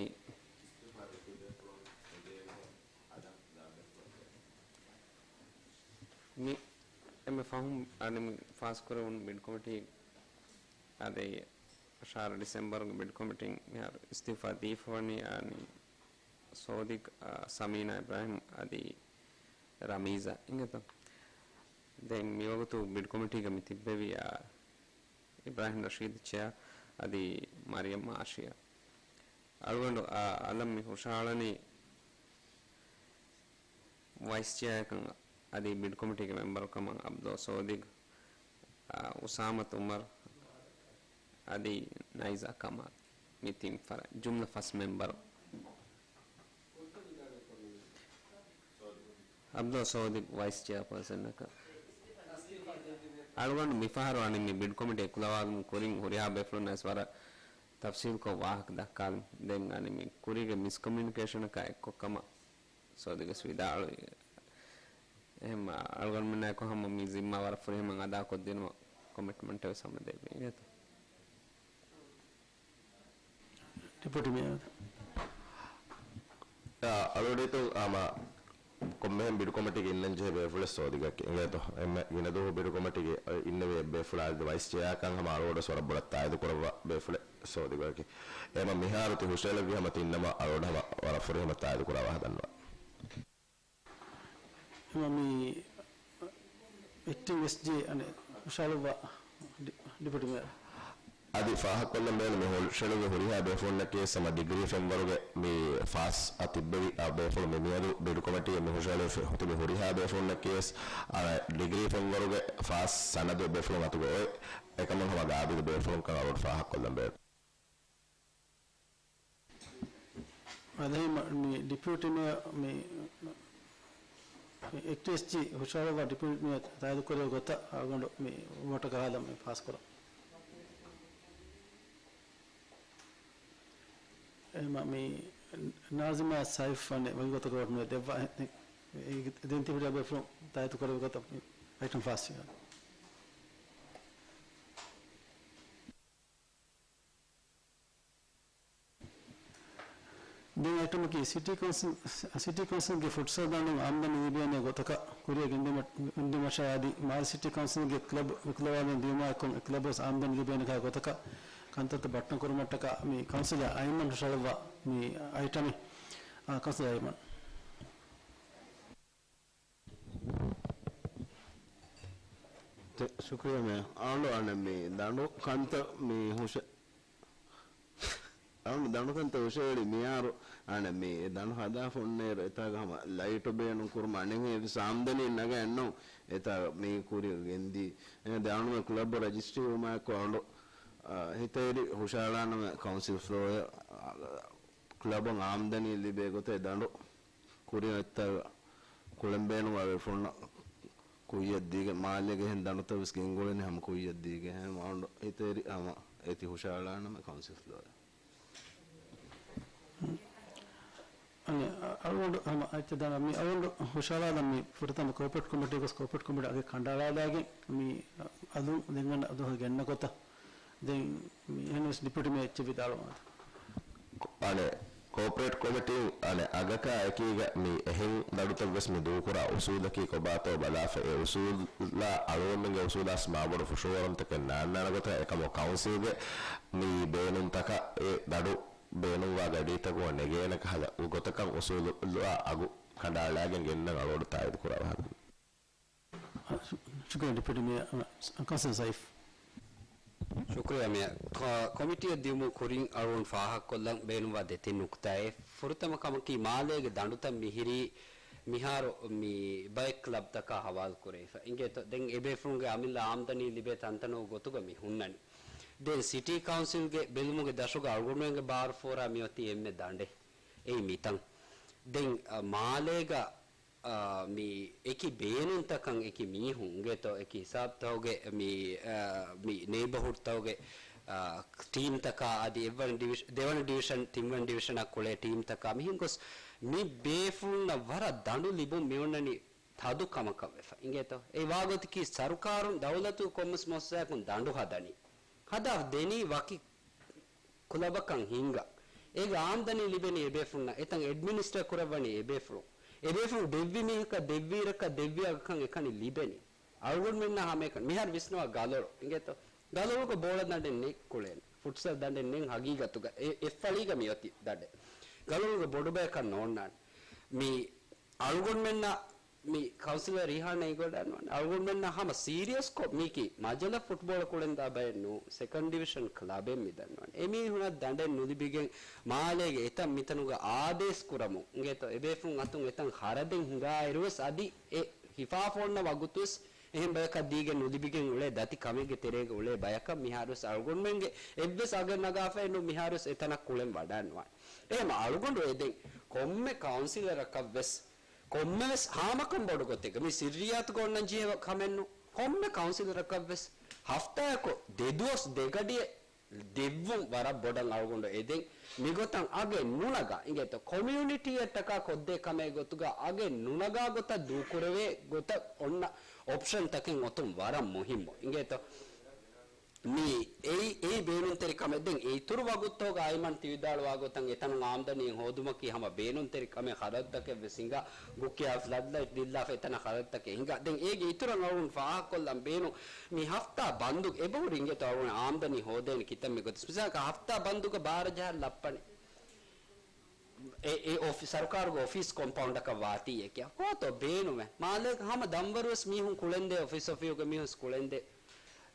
މި އެންމެ ފަހުން އަނެއް މި ފާސްކުރެވުނު ބިޑް ކޮމިޓީ އަދި އަށާރަ ޑިސެމްބަރުގެ ބިޑް ކޮމިޓީން މިހާރު އިސްތިއުފާ ދީފަވަނީ އަނި ސޯދިގް، އާ، ސަމީނާ އިބްރާހިމް އަދި ރަމީޒާ އިނގޭތޯ. ދެން މިވަގުތު ބިޑް ކޮމިޓީގަ މި ތިއްބެވި، އާ، އިބްރާހިމް ރަޝީދު ޗެއާ އަދި މަރިޔަމް އާޝިޔާ. އަޅުގަނޑު، އާ، އަލަށް މި ހުށަހަޅަނީ ވައިސް ޗެއާއަކަށް އަދި ބިޑް ކޮމިޓީގެ މެމްބަރު ކަމަށް އަބްދުﷲ ސޯދިގް، އާ، އުސާމަތު އުމަރު އަދި ނައިޒާ ކަމާލް. މި ތިން ފަރާތް ޖުމްލަ ފަސް މެމްބަރު. އަބްދުﷲ ސޯދިގް ވައިސް ޗެއާޕާސަނަކަށް. އަޅުގަނޑު މިފަހަރު އަނި މި ބިޑް ކޮމިޓީ އެކުލަވާލުމުގެ ކުރިން ހުރިހާ ބޭފުޅުންނަށް ވެސް ވަރަށް ތަފްސީލްކޮށް ވާހަކަ ދައްކާލިން. ދެން އަނި މި ކުރީގެ މިސްކޮމިއުނިކޭޝަނަކާ އެއްކޮށް ކަމަށް ސޯދިގް ވެސް ވިދާޅުވި. އެހެން އަޅުގަނޑުމެންނާއެކު ހަމަ މި ޒިންމާ ވަރަށް ފުރިހަމައިން އަދާކޮށްދިނުމަށް ކޮމިޓްމަންޓެއް ވެސް ހަމަ ދެއްވި އިނގޭތޯ. ޑެޕިއުޓީ މޭޔަރ. އަޅުގަޑިތު ހަމަ ކޮންމެހެން ބިޑް ކޮމިޓީގެ އިންނަން ޖެހޭ ބޭފުޅެއް ސޯދިގަކީ އިނގޭތޯ. އެންމެ ގިނަ ދުވަހު ބިޑް ކޮމިޓީގެ އިންނެވި އެއްބޭފުޅާ އަދި ވައިސް ޗެއާކަން ހަމަ އަޅުގަޑު ވަރަށް ބޮޑަށް ތާއީދު ކުރައްވާ ބޭފުޅެއް ސޯދިގަކީ. އެމަ މިހާރު ތި ހުށައެޅެއްވި ހަމަ ތިންނަމަ އަޅުގަޑު ހަމަ ވަރަށް ފުރިހަމަ ތާއީދު ކުރައްވާ ހަދަންވާ. އެމަ މި އެކްޓިން އެސްޖީ އަނެއް ހުށަހަޅުއްވާ ޑި-، ޑެޕިއުޓީ މޭޔަރ. އަދި ފާހަގަކޮށްލަން ބޭނުން މި ހުށަހެޅުއްވި ހުރިހާ ބޭފުޅުންނަކީ ވެސް ހަމަ ޑިގްރީ ފެންވަރުގެ މި ފާސް އަށް ތިއްބެވި އާ ބޭފުޅުން މި މިއަދު ބިޑް ކޮމިޓީއެއް މި ހުށަހެޅިފަ ހުތުމި ހުރިހާ ބޭފުޅުންނަކީ ވެސް އަ، ޑިގްރީ ފެންވަރުގެ ފާސް ސަނަދު ބޭފުޅުން އަތުގަ އޮތް އެކަމުން ހަމަ ގާބިލު ބޭފުޅުންކަން އަޅުގަޑު ފާހަގަކޮށްލަން ބޭނުން. އަދި މި ޑެޕިއުޓީ މޭޔަރ މި، މި އެކްޓިވިސްޓް ހުށަހަޅުއްވާ ޑެޕިއުޓީ މޭޔަރ ތާއީދުކުރެއްވި ގޮތަށް އަޅުގަނޑު މި ވޯޓަކަށް ހާލަން މި ފާސްކުރަން. އެމަ މި ނާޒިމާ ސައިފް އަނެއް ވަކި ގޮތަކަށް ވޯޓް ނުދެއްވާ. ދެން ތި ހުރިހާ ބޭފުޅުން ތާއީދުކުރެއްވި ގޮތަށް މި އައިޓަމް ފާސް ވި. ދެން އައިޓަމަކީ ސިޓީ ކައުންސިލް، ސިޓީ ކައުންސިލްގެ ފުޓްސަލް ދަނޑުން އާމްދަނީ ލިބޭނެ ގޮތަކަށް ކުރިއަށް ގެންދިއުމަށް، ގެންދިއުމަށާ އަދި މާލެ ސިޓީ ކައުންސިލްގެ ކްލަބް ވިކުލަވާލަން ދިއުމާއެކު އެ ކްލަބް ވެސް އާމްދަނީ ލިބޭނެ ކަހަލަ ގޮތަކަށް ކަންތައްތައް ބައްޓަން ކުރުމަށްޓަކާ މި ކައުންސިލަރ އައިމަން ހުށަހަޅައްވާ މި އައިޓަމެއް. އާ، ކައުންސިލަރ އައިމަން. ތެ-، ޝުކުރިއްޔާ މޭޔަރ. އަޅު އަނެއް މި ދަނޑު ކަންތައް މި ހުށަ-، އަޅު ދަނޑު ކަންތައް ހުށަހެޅި މިޔާރު އަނެއް މި ދަނޑު ހަދާފަ އޮންނައިރު އެތާގަ ހަމަ ލައިޓު ބޭނުން ކުރުމަށް އަނެއް އެއްވެސް އާމްދަނީ ނަގައެއް ނޫން އެތާ މި ކުރިއަށް ގެންދީ. އެ ދެ އަޅުމެ ކްލަބް ރަޖިސްޓްރީ ވުމާއެކު އަޅު، އަ، ހިތައިރި ހުށަހަޅާނަމެ ކައުންސިލް ފްލޯއަށް، އަ، ކްލަބަށް އާމްދަނީ ލިބޭ ގޮތެއް ދަނޑު ކުރިން އޮތްތާ ކުޅެން ބޭނުންވާ ބޭފުޅުންނަށް ކުއްޔަށް ދީގެ، މާލޭގެ އެހެން ދަނޑުތައް ވެސް ގެންގުޅެނީ ހަމަ ކުއްޔަށް ދީގެ. އެހެން އަޅުގަނޑު ހިތައިރި ހަމަ އޭތި ހުށަހަޅާނަމެ ކައުންސިލް ފްލޯއަށް. އަނެއް، އަ-، އަޅުގަނޑު ހަމަ އައްޗެއް ދާނަ މި އަޅުގަނޑު ހުށަހަޅާލަން މި ފުރަތަމަ ކޯޕަރޭޓް ކޮމިޓީ ގޮސް ކޯޕަރޭޓް ކޮމިޓީ އަގެއް ކަނޑައަޅާލާގެން މި އަލުން ދެން އަންނަ ދުވަހު ގެންނަ ގޮތަށް. ދެން މި އެހެނަސް ޑިޕިއުޓީ މޭޔަރ އެއްޗެއް ވިދާޅުވާނެ. އަނެއް، ކޯޕަރޭޓް ކޮމިޓީން އަނެއް އަގަކާ އެކީގަ މި އެހެން ދަނޑުތައް ވެސް މި ދޫކުރާ އުސޫލަކީ ކޮބާތޯ ބަލާފަ، އެ އުސޫލާ އަޅުގަނޑުމެންގެ އުސޫލާސް މާބޮޑު ފުށުއަރުންތަކެއް ނާންނާނެ ގޮތަށް އެކަމު ކައުންސިލްގެ މި ބޭނުންތަކަށް އެ ދަނޑު ބޭނުންވާ ގަޑީތަކުން ނެގޭނެ ކަހަލަ ގޮތަކަށް އުސޫލު އަގު ކަނޑައަޅާގެން ގެންނަން އަޅުގަނޑު ތާއީދު ކުރައްވާ ހަދަން. ޝުކުރިއްޔާ ޑިޕިއުޓީ މޭޔަރ، ކައުންސިލަރ ސައިފް. ޝުކުރިއްޔާ މޭޔަރ. ކޮ-، ކޮމިޓީއަށް ދިއުމުގެ ކުރިން އަޅުގަނޑު ފާހަގަކޮށްލަން ބޭނުންވާ ދެތިން ނުކުތާއެއް. ފުރަތަމަ ކަމަކީ މާލޭގެ ދަނޑުތައް މިހިރީ މިހާރު މި ބައެއް ކްލަބްތަކާ ހަވާލު ކުރެވިފަ. އިނގޭތޯ ދެން އެބޭފުޅުންގެ އަމިއްލަ އާމްދަނީ ލިބޭ ތަންތަނުގެ ގޮތުގަ މި ހުންނަނީ. ދެން ސިޓީ ކައުންސިލްގެ ބެލުމުގެ ދަށުގަ އަޅުގަނޑުމެންގެ ބާރުފޯރާ މިއޮތީ އެންމެ ދަނޑެއް. އެއީ މިތަން. ދެން، އަ، މާލޭގަ އާ، މި އެކި ބޭނުންތަކަށް އެކި މީހުން އިނގޭތޯ، އެކި ހިސާބުތަކުގެ މި، އާ، މި ނޭބަހުޑްތަކުގެ، އާ، ޓީމްތަކާ އަދި އެއްވަނަ ޑިވިޝ-، ދެވަނަ ޑިވިޝަން، ތިންވަނަ ޑިވިޝަނާ ކުޅޭ ޓީމްތަކާ މިހެން ގޮސް މި ބޭފުޅުންނަށް ވަރަށް ދަނޑު ލިބުން މިއޮންނަނީ ތަދު ކަމަކަށް ވެފަ. އިނގޭތޯ؟ އެ ވާގޮތަކީ ސަރުކާރުން ދައުލަތު ކޮންމެސް މުއައްސަސާއަކުން ދަނޑު ހަދަނީ. ހަދާ ދެނީ ވަކި ކުލަބަކަށް ހިންގާ. އޭގެ އާމްދަނީ ލިބެނީ އެބޭފުޅުންނަށް. އެތަން އެޑްމިނިސްޓަރ ކުރައްވަނީ އެބޭފުޅުން. އެބޭފުޅުން ދެއްވި މީހަކަށް ދެއްވި އިރަކަށް ދެއްވި އަގަކަށް އެކަނި ލިބެނީ. އަޅުގަނޑުމެންނާ ހަމައެކަނި. މިހާރު ވިސްނަވާ ގަލޮޅު. އިނގޭތޯ؟ ގަލޮޅުގަ ބޯޅަ ދަނޑެއް ނެތް ކުޅޭނެ. ފުޓްސަލް ދަނޑެއް ނެތް ހަގީގަތުގަ. އެ، އެއްފަޅީގަ މިއޮތީ ދަނޑެއް. ގަލޮޅުގަ ބޮޑުބަޔަކަށް ނޯންނާނެ. މި އަޅުގަނޑުމެންނަށް މި ކައުންސިލަރ ރީހާން އެނގިވަޑައިގަންނަވާނެ. އަޅުގަނޑުމެންނަށް ހަމަ ސީރިއަސްކޮށް މީކީ މަޖަލަ ފުޓްބޯޅަ ކުޅެންދާ ބައެއް ނޫން، ސެކަންޑް ޑިވިޝަން ކްލަބެއް މިދަންނަވާނެ. އެމީހުނަށް ދަނޑެއް ނުލިބިގެން މާލޭގެ އެތައް މިތަނުގަ އާދޭސް ކުރަމުން އިނގޭތޯ، އެބޭފުޅުން އަތުން އެތަން ޚަރަދެއް ހިނގާއިރުވެސް އަދި އެ ހިފާފަ އޮންނަ ވަގުތުވެސް އެހެން ބަޔަކަށް ދީގެން ނުލިބިގެން އުޅޭ ދަތި ކަމެއްގެ ތެރޭގަ އުޅޭ ބަޔަކަށް މިހާރުވެސް އަޅުގަނޑުމެންގެ އެއްވެސް އަގެއް ނަގާފައެއް ނޫން މިހާރުވެސް އެތަނަށް ކުޅެން ވަޑައިނުވާނެ. އެހެމަ އަޅުގަނޑު އެދެން ކޮންމެ ކައުންސިލަރަކަށްވެސް ކޮންމެވެސް ހާމަކަން ބޮޑު ގޮތެއްގަ މި ސިއްރިއްޔާތުގަ އޮންނަން ޖެހޭ ކަމެއްނު. ކޮންމެ ކައުންސިލަރަކަށްވެސް ހަފްތާއަކު ދެދުވަސް ދެގަޑިއެއް ދެއްވުން ވަރަށް ބޮޑަށް އަޅުގަނޑު އެދެން. މިގޮތަށް އަގެއް ނުނަގާ އިނގޭތޯ، ކޮމިއުނިޓީއަށްޓަކާ ކޮށްދޭ ކަމެއް ގޮތުގަ އަގެއް ނުނަގާ ގޮތަށް ދޫކުރެވޭ ގޮތަށް އޮންނަ އޮޕްޝަންތަކެއް އޮތުން ވަރަށް މުހިއްމު އިނގޭތޯ. މި އެއީ، އެއީ ބޭނުންތެރި ކަމެއް. ދެން އިތުރު ވަގުތުތަކުގަ އައިމަން ތި ވިދާޅުވާ ގޮތަށް އެތަނުން އާމްދަނީ ހޯދުމަކީ ހަމަ ބޭނުންތެރި ކަމެއް. ޚަރަދުތަކެއް ވެސް ހިނގާ، ގުކިޔާ ފްލަޑް ލައިޓް ދިއްލާފަ އެތަނަށް ޚަރަދުތަކެއް ހިނގާ. ދެން އޭގެ އިތުރަށް އަޅުގަނޑު ފާހަގަކޮށްލަން ބޭނުން މި ހަފްތާ ބަންދު އެބަހުރި އިނގޭތޯ އަޅުގަނޑު އާމްދަނީ ހޯދޭނެ ކިތަންމެ ގޮތަށް. މިސާލަކަށް ހަފްތާ ބަންދުގަ ބާރަ ޖަހަން ލައްޕަނީ. އެ، އެ އޮފި-، ސަރުކާރުގެ އޮފީސް ކޮމްޕައުންޑަކަށް ވާތީ އެކި ކޯތޯ ބޭނުމެއް. މާލޭގަ ހަމަ ދަންވަރުވެސް މީހުން ކުޅެންދޭ، އޮފީސް އޮފީހުގެ މީހުން ކުޅެންދޭ.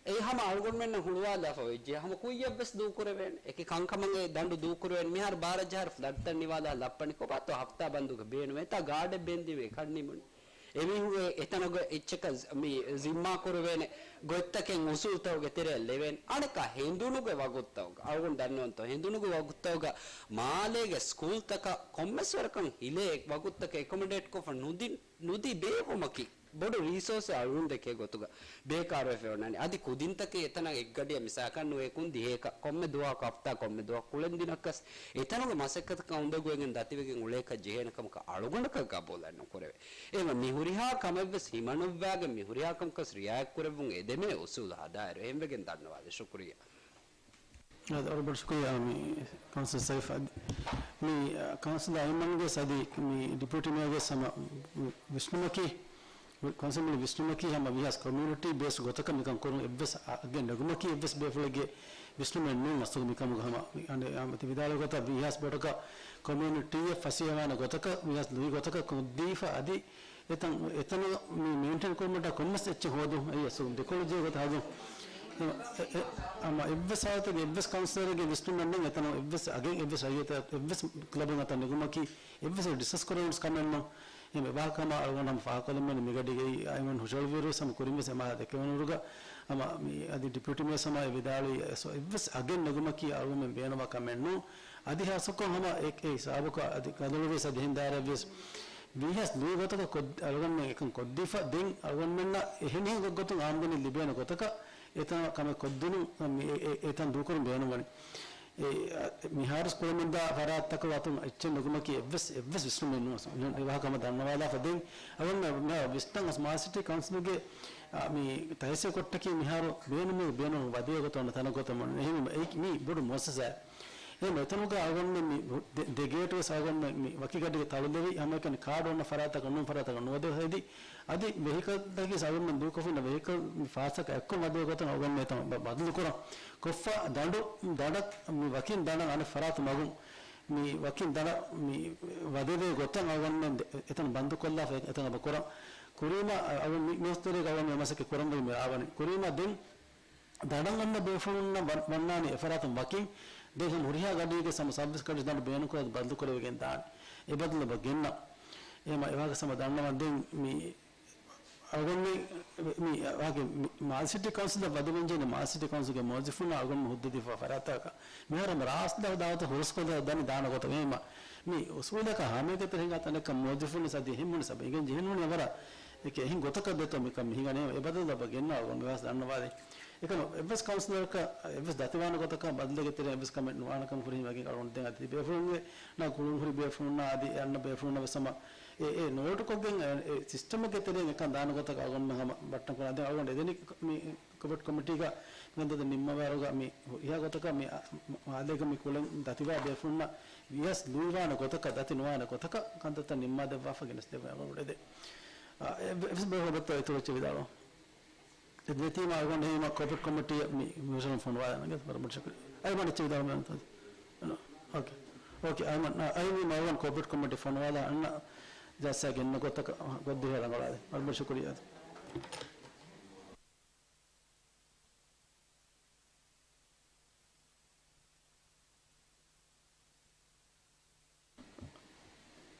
އެ ހަމަ އަޅުގަނޑުމެންނަށް ހުޅުވާލާފަ ވެއްޖެ. ހަމަ ކުއްޔަށްވެސް ދޫކުރެވޭނެ. އެކި ކަންކަމަށް އެ ދަނޑު ދޫކުރެވޭނެ. މިހާރު ބާރަ ޖަހާއިރު ފްލަޑްތައް ނިވާލާ ލައްޕަނީ ކޮބާތޯ ހަފްތާ ބަންދުގަ ބޭނުމެއް. އެތާ ގާޑެއް ބޭންދީމަ އެކަން ނިމުނީ. އެމީހުން އެތަނުގަ އެއްޗަކަށް މި ޒިންމާ ކުރެވޭނެ ގޮތްތަކެއް އުސޫލްތަކުގެ ތެރެއަށް ލެވޭނެ. އަނެއްކާ ހެނދުނުގެ ވަގުތުތަކުގަ، އަޅުގަނޑު ދަންނަވަންތޯ، ހެނދުނުގެ ވަގުތުތަކުގަ މާލޭގެ ސްކޫލްތަކަށް ކޮންމެސް ވަރަކަށް ހިލޭ ވަގުތުތަކެއް އެކޮމޮޑޭޓްކޮށްފަ ނުދި-، ނުދި ބޭއްވުމަކީ ބޮޑު ރީސޯސެއް އަޅުގަނޑު ދެކޭ ގޮތުގަ ބޭކާރުވެފަ އޮންނާނީ. އަދި ކުދިންތަކެއް އެތަނަށް އެއްގަޑިއަށް މިސާލަކަށް ނުވައެއް ދިހައެކަށް ކޮންމެ ދުވަހަކު ހަފްތާ ކޮންމެ ދުވަހަކު ކުޅެން ދިނަކަސް އެތަނުގެ މަސައްކަތަކަށް އުނދަގޫވެގެން ދަތިވެގެން އުޅޭކަށް ޖެހޭނެ ކަމަކަށް އަޅުގަނޑަކަށް ގަބޫލެއް ނުކުރެވޭ. އެހެންވެ މި ހުރިހާ ކަމެއްވެސް ހިމަނުއްވާގެން މި ހުރިހާ ކަމަކަސް ރިއާޔަތްކުރެއްވުން އެދެމޭ އުސޫލު ހަދާއިރު. އެހެންވެގެން ދަންނަވާލި. ޝުކުރިއްޔާ. އަދި ވަރަށް ބޮޑަށް ޝުކުރިއްޔާ މި ކައުންސިލަރ ސައިފް. އަދި މި، އަ، ކައުންސިލަރ އައިމަންގެ ސަދި މި ޑިޕިއުޓީ މޭޔަރގެ ހަމަ ވިސްނުމަކީ، ކައުންސިލް މި ވިސްނުމަކީ ހަމަ ވީހާސް ކޮމިއުނިޓީ ބޭސްޑް ގޮތަކަށް މިކަން ކުރުން އެއްވެސް އަ-، އަގެއް ނެގުމަކީ އެއްވެސް ބޭފުޅެއްގެ ވިސްނުމެއް ނޫން އަސްލުގަ މިކަމުގަ ހަމަ މި އަނެއް އާ މި ތި ވިދާޅުވި ގޮތަށް ވީހާސް ބޮޑަކަށް ކޮމިއުނިޓީއަށް ފަސޭހަވާނެ ގޮތަކަށް ވީހާސް ލުއި ގޮތަކަށް ކޮށްދީފަ އަދި އެތަން، އެތަނަށް މި މެއިންޓެން ކުރުމަށްޓަކާ ކޮންމެސް އެއްޗެއް ހޯދުން. އެއީ އަސްލު ދެކޮޅު ޖެހޭ ގޮތަށް ހަދުން. އެ، އެ، އެ، އަމަ އެއްވެސް ހާލަތެއްގެ އެއްވެސް ކައުންސިލަރެއްގެ ވިސްނުމެއް ނެތް އެތަނަށް އެއްވެސް އަގެއް އެއްވެސް ރައްޔިތަށް އެއްވެސް ކްލަބެއް އަތަށް ނެގުމަކީ އެއްވެސް ޑިސްކަސް ކުރެވުނު ކަމެއް ނޫން. އެހެން އެވާހަކަ ހަމަ އަޅުގަނޑު ހަމަ ފާހަގަކޮށްލަން މި ގަޑީގައި އައިމަން ހުށަހެޅުއްވިއިރުވެސް ހަމަ ކުރިންވެސް އެ މާ ދެކެވުނުއިރުގަ ހަމަ މި އަދި ޑިޕިއުޓީ މޭޔަރ ހަމަ އެ ވިދާޅުވީ އެސް އެއްވެސް އަގެއް ނެގުމަކީ އަޅުގަނޑުމެން ބޭނުންވާ ކަމެއް ނޫން. އަދި ހާއްސަކޮށް ހަމަ އެ، އެ ހިސާބަކަށް އަދި ގަދަޅުވެސް އަދި ހެން ދާއިރަށްވެސް ވީހާސް ލުއި ގޮތަކަށް ކޮށް-، އަޅުގަނޑުމެން އެކަން ކޮށްދީފަ ދެން އަޅުގަނޑުމެންނަށް އެހެނިހެން ގޮތްގޮތުން އާމްދަނީ ލިބޭނެ ގޮތަކަށް އެތަނަށް ކަމެއް ކޮށްދިނުން، މި އެ، އެ، އެތަން ދޫކުރުން ބޭނުންވަނީ. އެ، އަ، މިހާރުސް ކުރަމުންދާ ފަރާތްތަކުގެ އަތުން އެއްޗެއް ނުގުމަކީ އެއްވެސް، އެއްވެސް ވިސްނުމެއް ނޫން. އެ ވާހަކަ ހަމަ ދަންނަވާލާފަ ދެން އަޅުގަނޑު މިހާރު ވިސްނަން އަސް މާލެ ސިޓީ ކައުންސިލްގެ، އަ، މި ތަހުސީސް ކޮށްޓަކީ މިހާރު ބޭނުމީ ބޭނުން ވަދެ ގޮތަށް އޮންނަ ތަނަށް ގޮތަށް އެހެންވީމަ އެ މީ ބޮޑު މުއައްސަސާއެއް. އެހެން އެތަނުގަ އަޅުގަނޑުމެން މި ދެ-، ދެ ގޭޓް ވެސް އަޅުގަނޑުމެން މި ވަކި ގަޑީގަ ތަޅުލެވި ހަމައެކަނި ކާޑު އޮންނަ ފަރާތަކަށް ނޫން ފަރާތަކަށް ނުވަދެވި ހެދި. އަދި ވެހިކަލްތަކީ އަޅުގަނޑުމެން ދޫކޮށްފިންނަ ވެހިކަލް މި ފާސްއަކަށް އެއްކޮށް ވަދެ ގޮތަށް އަޅުގަނޑުމެން އެތަން ބަ-، ބަދަލުކުރަން. ކޮށްފަ ދަނޑު، ދަނޑަށް މި ވަކިން ދަނޑަށް އަނެއް ފަރާތު މަގުން މި ވަކިން ދަނޑަށް މި ވަދެވޭ ގޮތަށް އަޅުގަނޑުމެން ދެ-، އެތަން ބަންދުކޮށްލާފަ އެ-، އެތަން އެބަ ކުރަން. ކުރީމަ އަ-، އަޅު މި-، މިވަސްތެރޭގަ އަޅުގަނޑު މި މަސައްކަތް ކުރަންވީ މި އާވަނީ. ކުރީމަ ދެން ދަނޑަށް އަންނަ ބޭފުޅުންނަށް ވަ-، ވަންނާނީ އެފަރާތުން ވަކިން. ދެން ހަމަ ހުރިހާ ގަޑީގެ ހަމަ ސައުވީސް ގަޑި ދަނޑު ބޭނުންކުރާ ބަދަލުކުރެވިގެން ދާނެ. އެ ބަދަލު އެބަ ގެންނަން. އެހެންވީމަ އެވާހަކަ ހަމަ ދަންނަވަން ދެން މި އަޅުގަނޑުމެން މި ވާގެ މި މާލެ ސިޓީ ކައުންސިލަށް ވަދެވެންޖެހޭނެ މާލެ ސިޓީ ކައުންސިލްގެ މުވައްޒަފުންނަށް އަޅުގަނޑު ހުއްދަ ދީފަ ފަރާތްތަކަކަށް. މިހާރު ހަމަ ރާސް ދާ ދާވަތަށް ހުރަސްކޮށްލާ ދަނީ ދާނެ ގޮތަށް. އެހެންވީމަ މި އުސޫލަކަށް ހާމައިގެ ތެރެއިން އަނެއްކާ މުވައްޒަފުން ސަދި އެހެން ބުނި ސަބަ އިނގެން ޖެހެން ވަރަށް އެކެ އެހެން ގޮތަކަށް ދެތޯ މިކަން މިހިނގަނީ. އެ ބަދަލު އެބަ ގެންނަ އަޅުގަނޑު މިވާސް ދަންނަވާލި. އެކަމަ އެއްވެސް ކައުންސިލަރަކަށް އެއްވެސް ދަތިވާނެ ގޮތަކަށް ބަދަލެއްގެ ތެރެއިން އެއްވެސް ކަމެއް ނުވާނެކަން ހުރިހިމަގެ އަޅުގަނޑު ދެން އަދި ބޭފުޅުންގެ ނަ ކުޅުން ހުރި ބޭފުޅުންނާ އަދި އެ އަންނަ ބޭފުޅުންނަށް ވެސް ހަމަ އެ، އެ ނޯޓުކޮށްގެން އެ، އެ ސިސްޓަމެއްގެ ތެރެއިން އެކަން ދާނެ ގޮތަކަށް އަޅުގަނޑުމެން ހަމަ ބައްޓަން ކުރާ. ދެން އަޅުގަނޑު އެދެނީ މި ކޮބެޓް ކޮމިޓީގަ މިގަންދަދަ ނިންމަވާއިރުގަ މި ހުރިހާ ގޮތަކަށް މި އަ، މ-، މާލޭގަ މި ކުޅެން ދަތިވާ ބޭފުޅުންނަށް ވިޔަސް ލުއިވާނެ ގޮތަކަށް ދަތި ނުވާނެ ގޮތަކަށް ކަންތައްތައް ނިންމާދެއްވާފަ ގެނެސްދެއްވާ އެވަރު އެދެ. އަ، އެ، އެ، އެ، ބޭފުޅުން އިތުރު އެއްޗެއް ވިދާޅުވާ. އެ ދެތީމަ އަޅުގަނޑު ހީމަ ކޯޕަރޭޓް ކޮމިޓީ މި މި ހުށަހެޅުން ފޮނުވާލަން ގެ ވަރަށް ބޮޑު ޝުކުރިއްޔާ. އައިމަން އެއްޗެއް ވިދާޅުވަމޭ. އޯކޭ. އޯކޭ. އައިމަން، އަ، އައިމީ މައުގަނޑު ކޯޕަރޭޓް ކޮމިޓީ ފޮނުވާލާ އަންނަ ޖަލްސާ ގެންނަ ގޮތަކަށް ގޮށްދިހަ ރަނގަޅާލި. ވަރަށް ބޮޑު ޝުކުރިއްޔާ.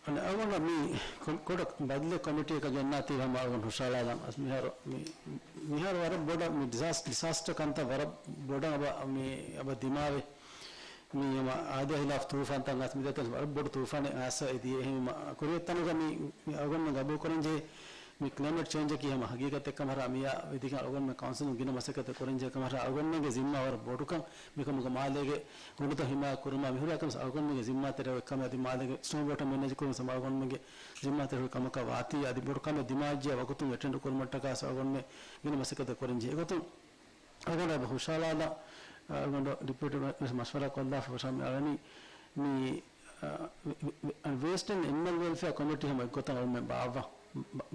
އަނެއް އަޅުގަނޑަށް މި ކޮ-، ކޮޑަކް ބަދަލެއް ކޮމިޓީއަކަށް ގެންނާތީ ހަމަ އަޅުގަނޑު ހުށަހަޅާލަން. އަސް މިހާރު މި، މިހާރު ވަރަށް ބޮޑަށް މި ޑިސާސް-، ޑިސާސްޓަ ކަންތައް ވަރަށް ބޮޑަށް އަބަ މި އަބަ ދިމާވެ. މި ހަމަ އާދަ ހިލާފް ތޫފާންތައް އަސް މި ދެތަން ވަރަށް ބޮޑު ތޫފާނެއް އައިސް އެދި. އެހެންވީމަ ކުރިއަށް ތަނުގަ މި، މި އަޅުގަނޑުމެން ގަބޫލު ކުރަންޖެހޭ މި ކްލައިމެޓް ޗޭންޖަކީ ހަމަ ހަގީގަތެއް ކަމަށް ހަރާ މިއާ ވިދިގެން އަޅުގަނޑުމެން ކައުންސިލުން ގިނަ މަސައްކަތެއް ކުރަންޖެހޭ ކަމަށް ހަރާ އަޅުގަނޑުމެންގެ ޒިންމާ ވަރަށް ބޮޑުކަން މިކަމުގަ މާލޭގެ ގޮނޑުތައް ހިމާޔަތް ކުރުމާ މިހުރިހާ ކަމެއް އަޅުގަނޑުމެންގެ ޒިންމާ ތެރޭ އޮތް ކަމެއް. އަދި މާލޭގެ ސްނޯ ވޯޓަރ މެނޭޖް ކުރުން ހަމަ އަޅުގަނޑުމެންގެ ޒިންމާ ތެރޭ ކަމަކަށް ވާތީ. އަދި ބޮޑު ކަމެއް ދިމާވެއްޖެ ވަގުތުން އެޓެންޑް ކުރުމަށްޓަކާ އަޅުގަނޑުމެން ގިނަ މަސައްކަތެއް ކުރަންޖެހޭ. އެގޮތުން އަޅުގަނޑަށް އެބަ ހުށަހަޅާލާ، އަޅުގަނޑު ޑިޕިއުޓީ ވެސް މަޝްވަރާ ކޮށްލާފަ ހުށަހަޅަނީ މި، އަ، ވެ-، ވެ-، ވެ-، ވޭސްޓް އެންޑް އެނިމަލް ވެލްފެއާ ކޮމިޓީ ހަމަ އެއްގޮތަށް އަޅުމެން ބާއްވާ،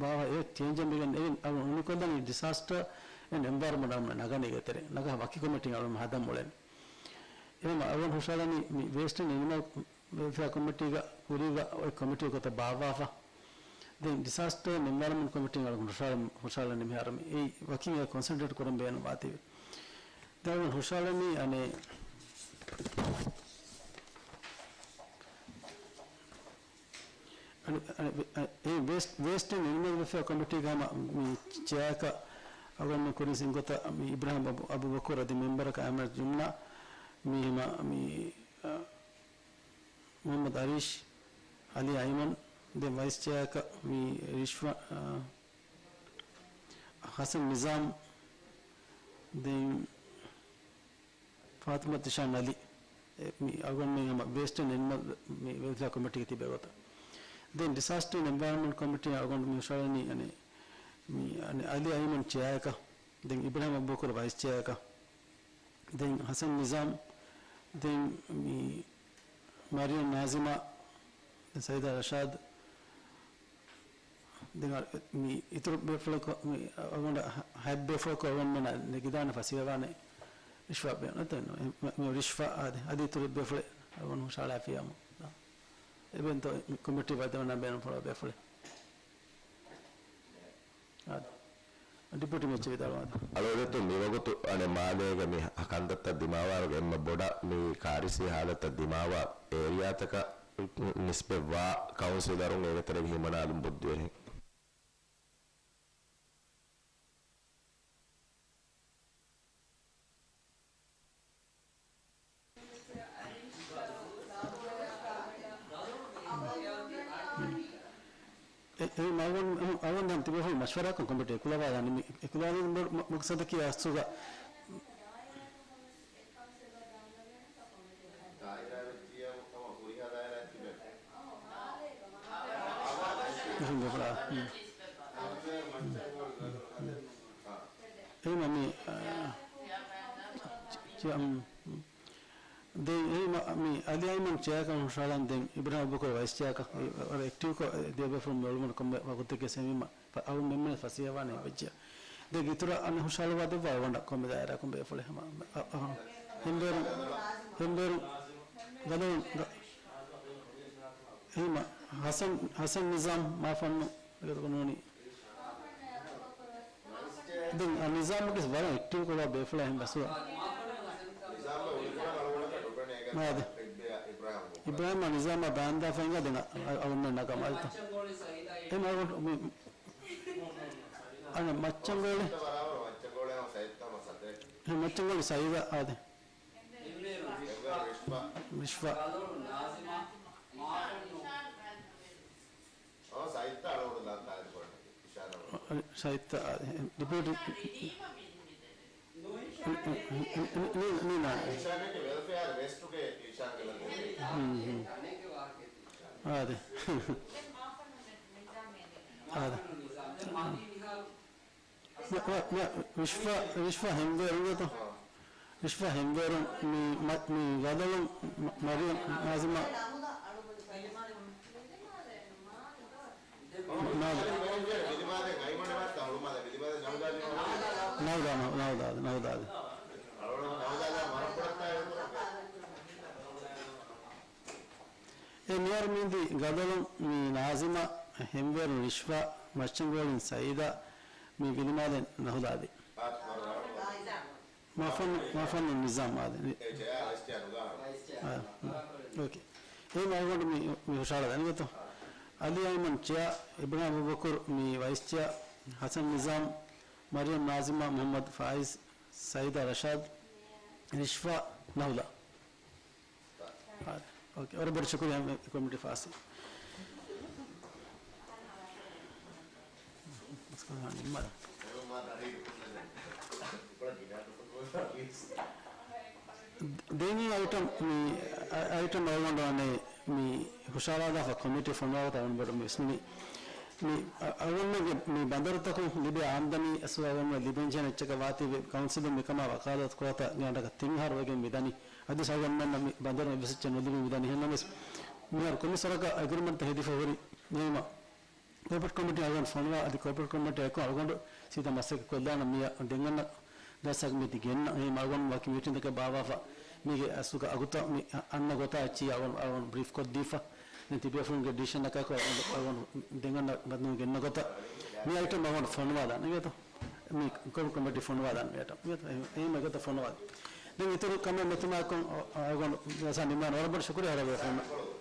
ބާއްވާ އެ ޗޭންޖަށް މިގެން އެ އަޅު އުނިކޮށްލަނީ ޑިސާސްޓަރ އެންޑް އެންވަޔަރަމަންޓް އަޅުމެން ނަގަނީގެ ތެރޭ ނަގާ ވަކި ކޮމިޓީ އަޅުމެން ހަދަން އުޅެނީ. އެހެން އަޅުގަނޑު ހުށަހަޅަނީ މި ވޭސްޓް އެންޑް އެނިމަލް ވެލްފެއާ ކޮމިޓީގަ ކުރީގަ އޮތް ކޮމިޓީ ގޮތަށް ބާއްވާފަ. ދެން ޑިސާސްޓަރ އެންޑް އެންވަޔަރަމަންޓް ކޮމިޓީ އަޅުގަނޑު ހުށަހަޅަން، ހުށަހަޅަނީ މިހާރު މި އެއީ ވަކިން އެ ކޮންސެންޓްރޭޓް ކުރަން ބޭނުން ވާތީވެ. ދެން އަޅުގަނޑު ހުށަހަޅަނީ އަނެއް، އަނެއް، އަނެއް، އަނެއް، އެ ވޭސްޓް، ވޭސްޓް އެންޑް އެނިމަލް ވެލްފެއާ ކޮމިޓީގަ ހަމަ މި ޗެއާއަކަށް އަޅުގަނޑު ކުރިން ސިންގޮތަށް މި އިބްރާހިމް އަބު، އަބޫބަކުރު އަދި މެމްބަރަކަށް އަހްމަދު ޖުމްނާ މި ހަމަ މި، އަ، މުޙައްމަދު އަރީޝް، އަލީ އައިމަން، ދެން ވައިސް ޗެއާއަކަށް މި ރިޝްވާ، އަ، ޙަސަން ނިޒާމް، ދެން ފާތިމަތު ތިޝާން އަލީ، އެ، މި އަޅުގަނޑުމެން ހަމަ ވޭސްޓް އެންޑް އެނިމަލް މި ވެލްފެއާ ކޮމިޓީގަ ތިބޭ ގޮތަށް. ދެން ޑިސާސްޓަރ އެންޑް އެންވަޔަރަމަންޓް ކޮމިޓީ އަޅުގަނޑު މި ހުށަހަޅަނީ އަނެއް، މި އަނެއް އަލީ އައިމަން ޗެއާއަކަށް، ދެން އިބްރާހިމް އަބޫބަކުރު ވައިސް ޗެއާއަކަށް، ދެން ޙަސަން ނިޒާމް، ދެން މި މަރިޔަމް ނާޒިމާ، ދެން ސައީދާ ރަޝާދު، ދެން އަ-، މި އިތުރު ބޭފުޅަކު، މި އަޅުގަނޑަށް ހަ-، ހަތް ބޭފުޅަކު އަޅުގަނޑުމެންނަށް ނެގިދާނެ ފަސޭހަވާނެ ރިޝްވާ ބޭނުން. އެ، މި، މި ރިޝްވާ އާދެ، އަދި އިތުރު ބޭފުޅެއް އަޅުގަނޑު ހުށަހަޅާފިޔާމު. އެބެންތޯ މި ކޮމިޓީ ވައްދަވަން ބޭނުންފުޅުވާ ބޭފުޅެއް. އާދެ. ޑިޕިއުޓީ މެއްޗެއް ވިދާޅުވާތަ؟ އަޅުގަނޑު މިވަގުތު އަނެއް މާލޭގެ މި ކަންތައްތައް ދިމާވާރުގެ އެންމެ ބޮޑަށް މި ކާރިސީ ހާލަތަށް ދިމާވާ އޭރިއާތަކަށް ނިސްބަތްވާ ކައުންސިލަރުން އޭގެ ތެރޭގަ ހިމަނާލުން ބުއްދިވެހެން. އެ، އެ މަގުން، އަޅުގަނޑު ތިބޭފުޅުން މަޝްވަރާކޮށް ކޮމިޓީ އެކުލަވާލާނީ. މި އެކުލަވާލުމުގެ މަ-، މަގްސަދަކީ އަސްލުގަ ދާއިރާ ވެއްޖިއްޔާ ހަމަ ހުރިހާ ދާއިރާއެއް ތިބެން. އެހެން ބޭފުޅާ. ހުން. އެހެން މި، އާ، ޗެއާ، ހުން. ދެން އެހެން މި އަލީ އައިމަން ޗެއާކަން ހުށަހަޅަން ދެން އިބްރާހިމް އަބޫބަކުރު ވައިސް ޗެއާކަން ވަރަށް އެކްޓިވްކޮށް ދެ ބޭފުޅުން އެޅުމުން ކޮންމެ ވަގުތެއްގެ ސެމީމަ އަޅުގަނޑުމެން ފަސޭހަވާނެ ވެއްޖެ. ދެން އިތުރަށް އަނެއް ހުށަހަޅުވާ ދެއްވާ އަޅުގަނޑަށް ކޮންމެ ދާއިރާއަކުން ބޭފުޅެއް ހަމަ، އަ، އަ، ހެންވޭރުން، ހެންވޭރުން ގަދަވުން ގަ-، އެހެންމަ ހަސަން، ހަސަން ނިޒާމް މާފަންނު ގަދަވަން ނޫނީ. ދެން އަ، ނިޒާމްގެ ވަރަށް އެކްޓިވް ކޮށްލާ ބޭފުޅާ ހެން ބަސްވާ. އާދެ. އިބްރާހިމް އާ ނިޒާމާ ބާންދާފައިންގާ ދެން އަ، އަ، އަޅުމެން ނަގަމަ އަލްތަ. އެ މަގު މި އަނެއް މައްޗަންގޯޅި. މައްޗަންގޯޅި ސައިދާ އާދެ. ރިޝްފާ. ސައިދާ އާދެ. ޑިޕިއުޓީ. ނީ، ނީ، ނާ. އާދެ. އާދެ. މި، މި، މި، ރިޝްފާ، ރިޝްފާ ހެންވޭރުން ގޮތަށް. ރިޝްފާ ހެންވޭރުން މި، މަ-، މި ގަދަލުން މަ-، މަރިޔަމް ނާޒިމާ. ނާދަ. ނަހުދާ، ނަހުދާ، ނަހުދާ. އެ މިހާރު މިއިންދީ ގަދަލުން މި ނާޒިމާ، ހެންވޭރުން ރިޝްފާ، މައްޗަންގޯޅިން ސައީދާ، މި ވިލިމާލެން ނަހުދާ އާދެ. މާފަން، މާފަންނު ނިޒާމް އާދެ. އާ، އޯކޭ. އެހެން އަޅުގަނޑު މި، މި ހުށަހަޅާ ދަނީ ގޮތަށް. އަލީ އައިމަން ޗެއާ، އިބްރާހިމް އަބޫބަކުރު މި ވައިސް ޗެއާ، ހަސަން ނިޒާމް، މަރިޔަމް ނާޒިމާ، މުޙައްމަދު ފާއިޒް، ސައީދާ ރަޝާދް، ރިޝްފާ، ނަހުދާ. އާދެ. އޯކޭ. ވަރަށް ބޮޑަށް ޝުކުރިއްޔާ ކޮމިޓީ ފާސް. ދެން އައިޓަމް މި، އައިޓަމް އަޅުގަނޑު އަނެއް މި ހުށަހަޅާލާފަ ކޮމިޓީ ފޮނުވާ ގޮތަށް އަޅުގަނޑު ވެސް މި، މި އަ-، އަޅުގަނޑުގެ މި ބަނދަރުތަކުން ލިބޭ އާމްދަނީ އަސްލު އަޅުގަނޑު ލިބެންޖެހޭނެ އެއްޗަކަށް ވާތީވެ ކައުންސިލުން މިކަމާ ވަކާލަތު ކުރާތާ ގާނޑަކަށް ތިން އަހަރު ވެގެން މި ދަނީ. އަދި އަޅުގަނޑުމެންނަށް މި ބަނދަރު އެއްވެސް އެއްޗެއް ނުލިބި މި ދަނީ. ހެންނަމަވެސް މިހާރު ކޮންމެ ސަރަކަށް އެގްރިމެންޓްތައް ހެދިފަ ހުރި ނީމަ ކޯޕަރޭޓް ކޮމިޓީ އަޅުގަނޑު ފޮނުވާ، އަދި ކޯޕަރޭޓް ކޮމިޓީ އެކު އަޅުގަނޑު ސީދާ މަސައްކަތް ކޮށްލާނަ މި ދެން އަންނަ ދައްސަކަށް މި ގެންނަ. އެހެން އަޅުގަނޑު ވަކި މީޓިންތަކެއް ބާއްވާފަ މީގެ އަސްލުގަ އަގުތައް މި އަންނަ ގޮތާ އެއްޗިހި އަޅުގަނޑު، އަޅުގަނޑު ބްރީފް ކޮށްދީފަ. ދެން ތިބޭފުޅުންގެ ޑިސިޝަން އަކާކު އަޅުގަނޑު، އަޅުގަނޑު ދެން އަންނަ ބަދަލު ގެންނަ ގޮތަށް މި އައިޓަމް އަޅުގަނޑު ފޮނުވާލާނެ އިނގޭތޯ. މި ކޯޕަރޭޓް ކޮމިޓީ ފޮނުވާލާނެ މި އައިޓަމް. އެހެން އެގޮތަށް ފޮނުވާލި. ދެން އިތުރު ކަމެއް ނެތުމާއެކު އަޅުގަނޑު ނިމާން. ވަރަށް ބޮޑަށް ޝުކުރިއްޔާ ހަރަ ބޭފުޅުންނަށް.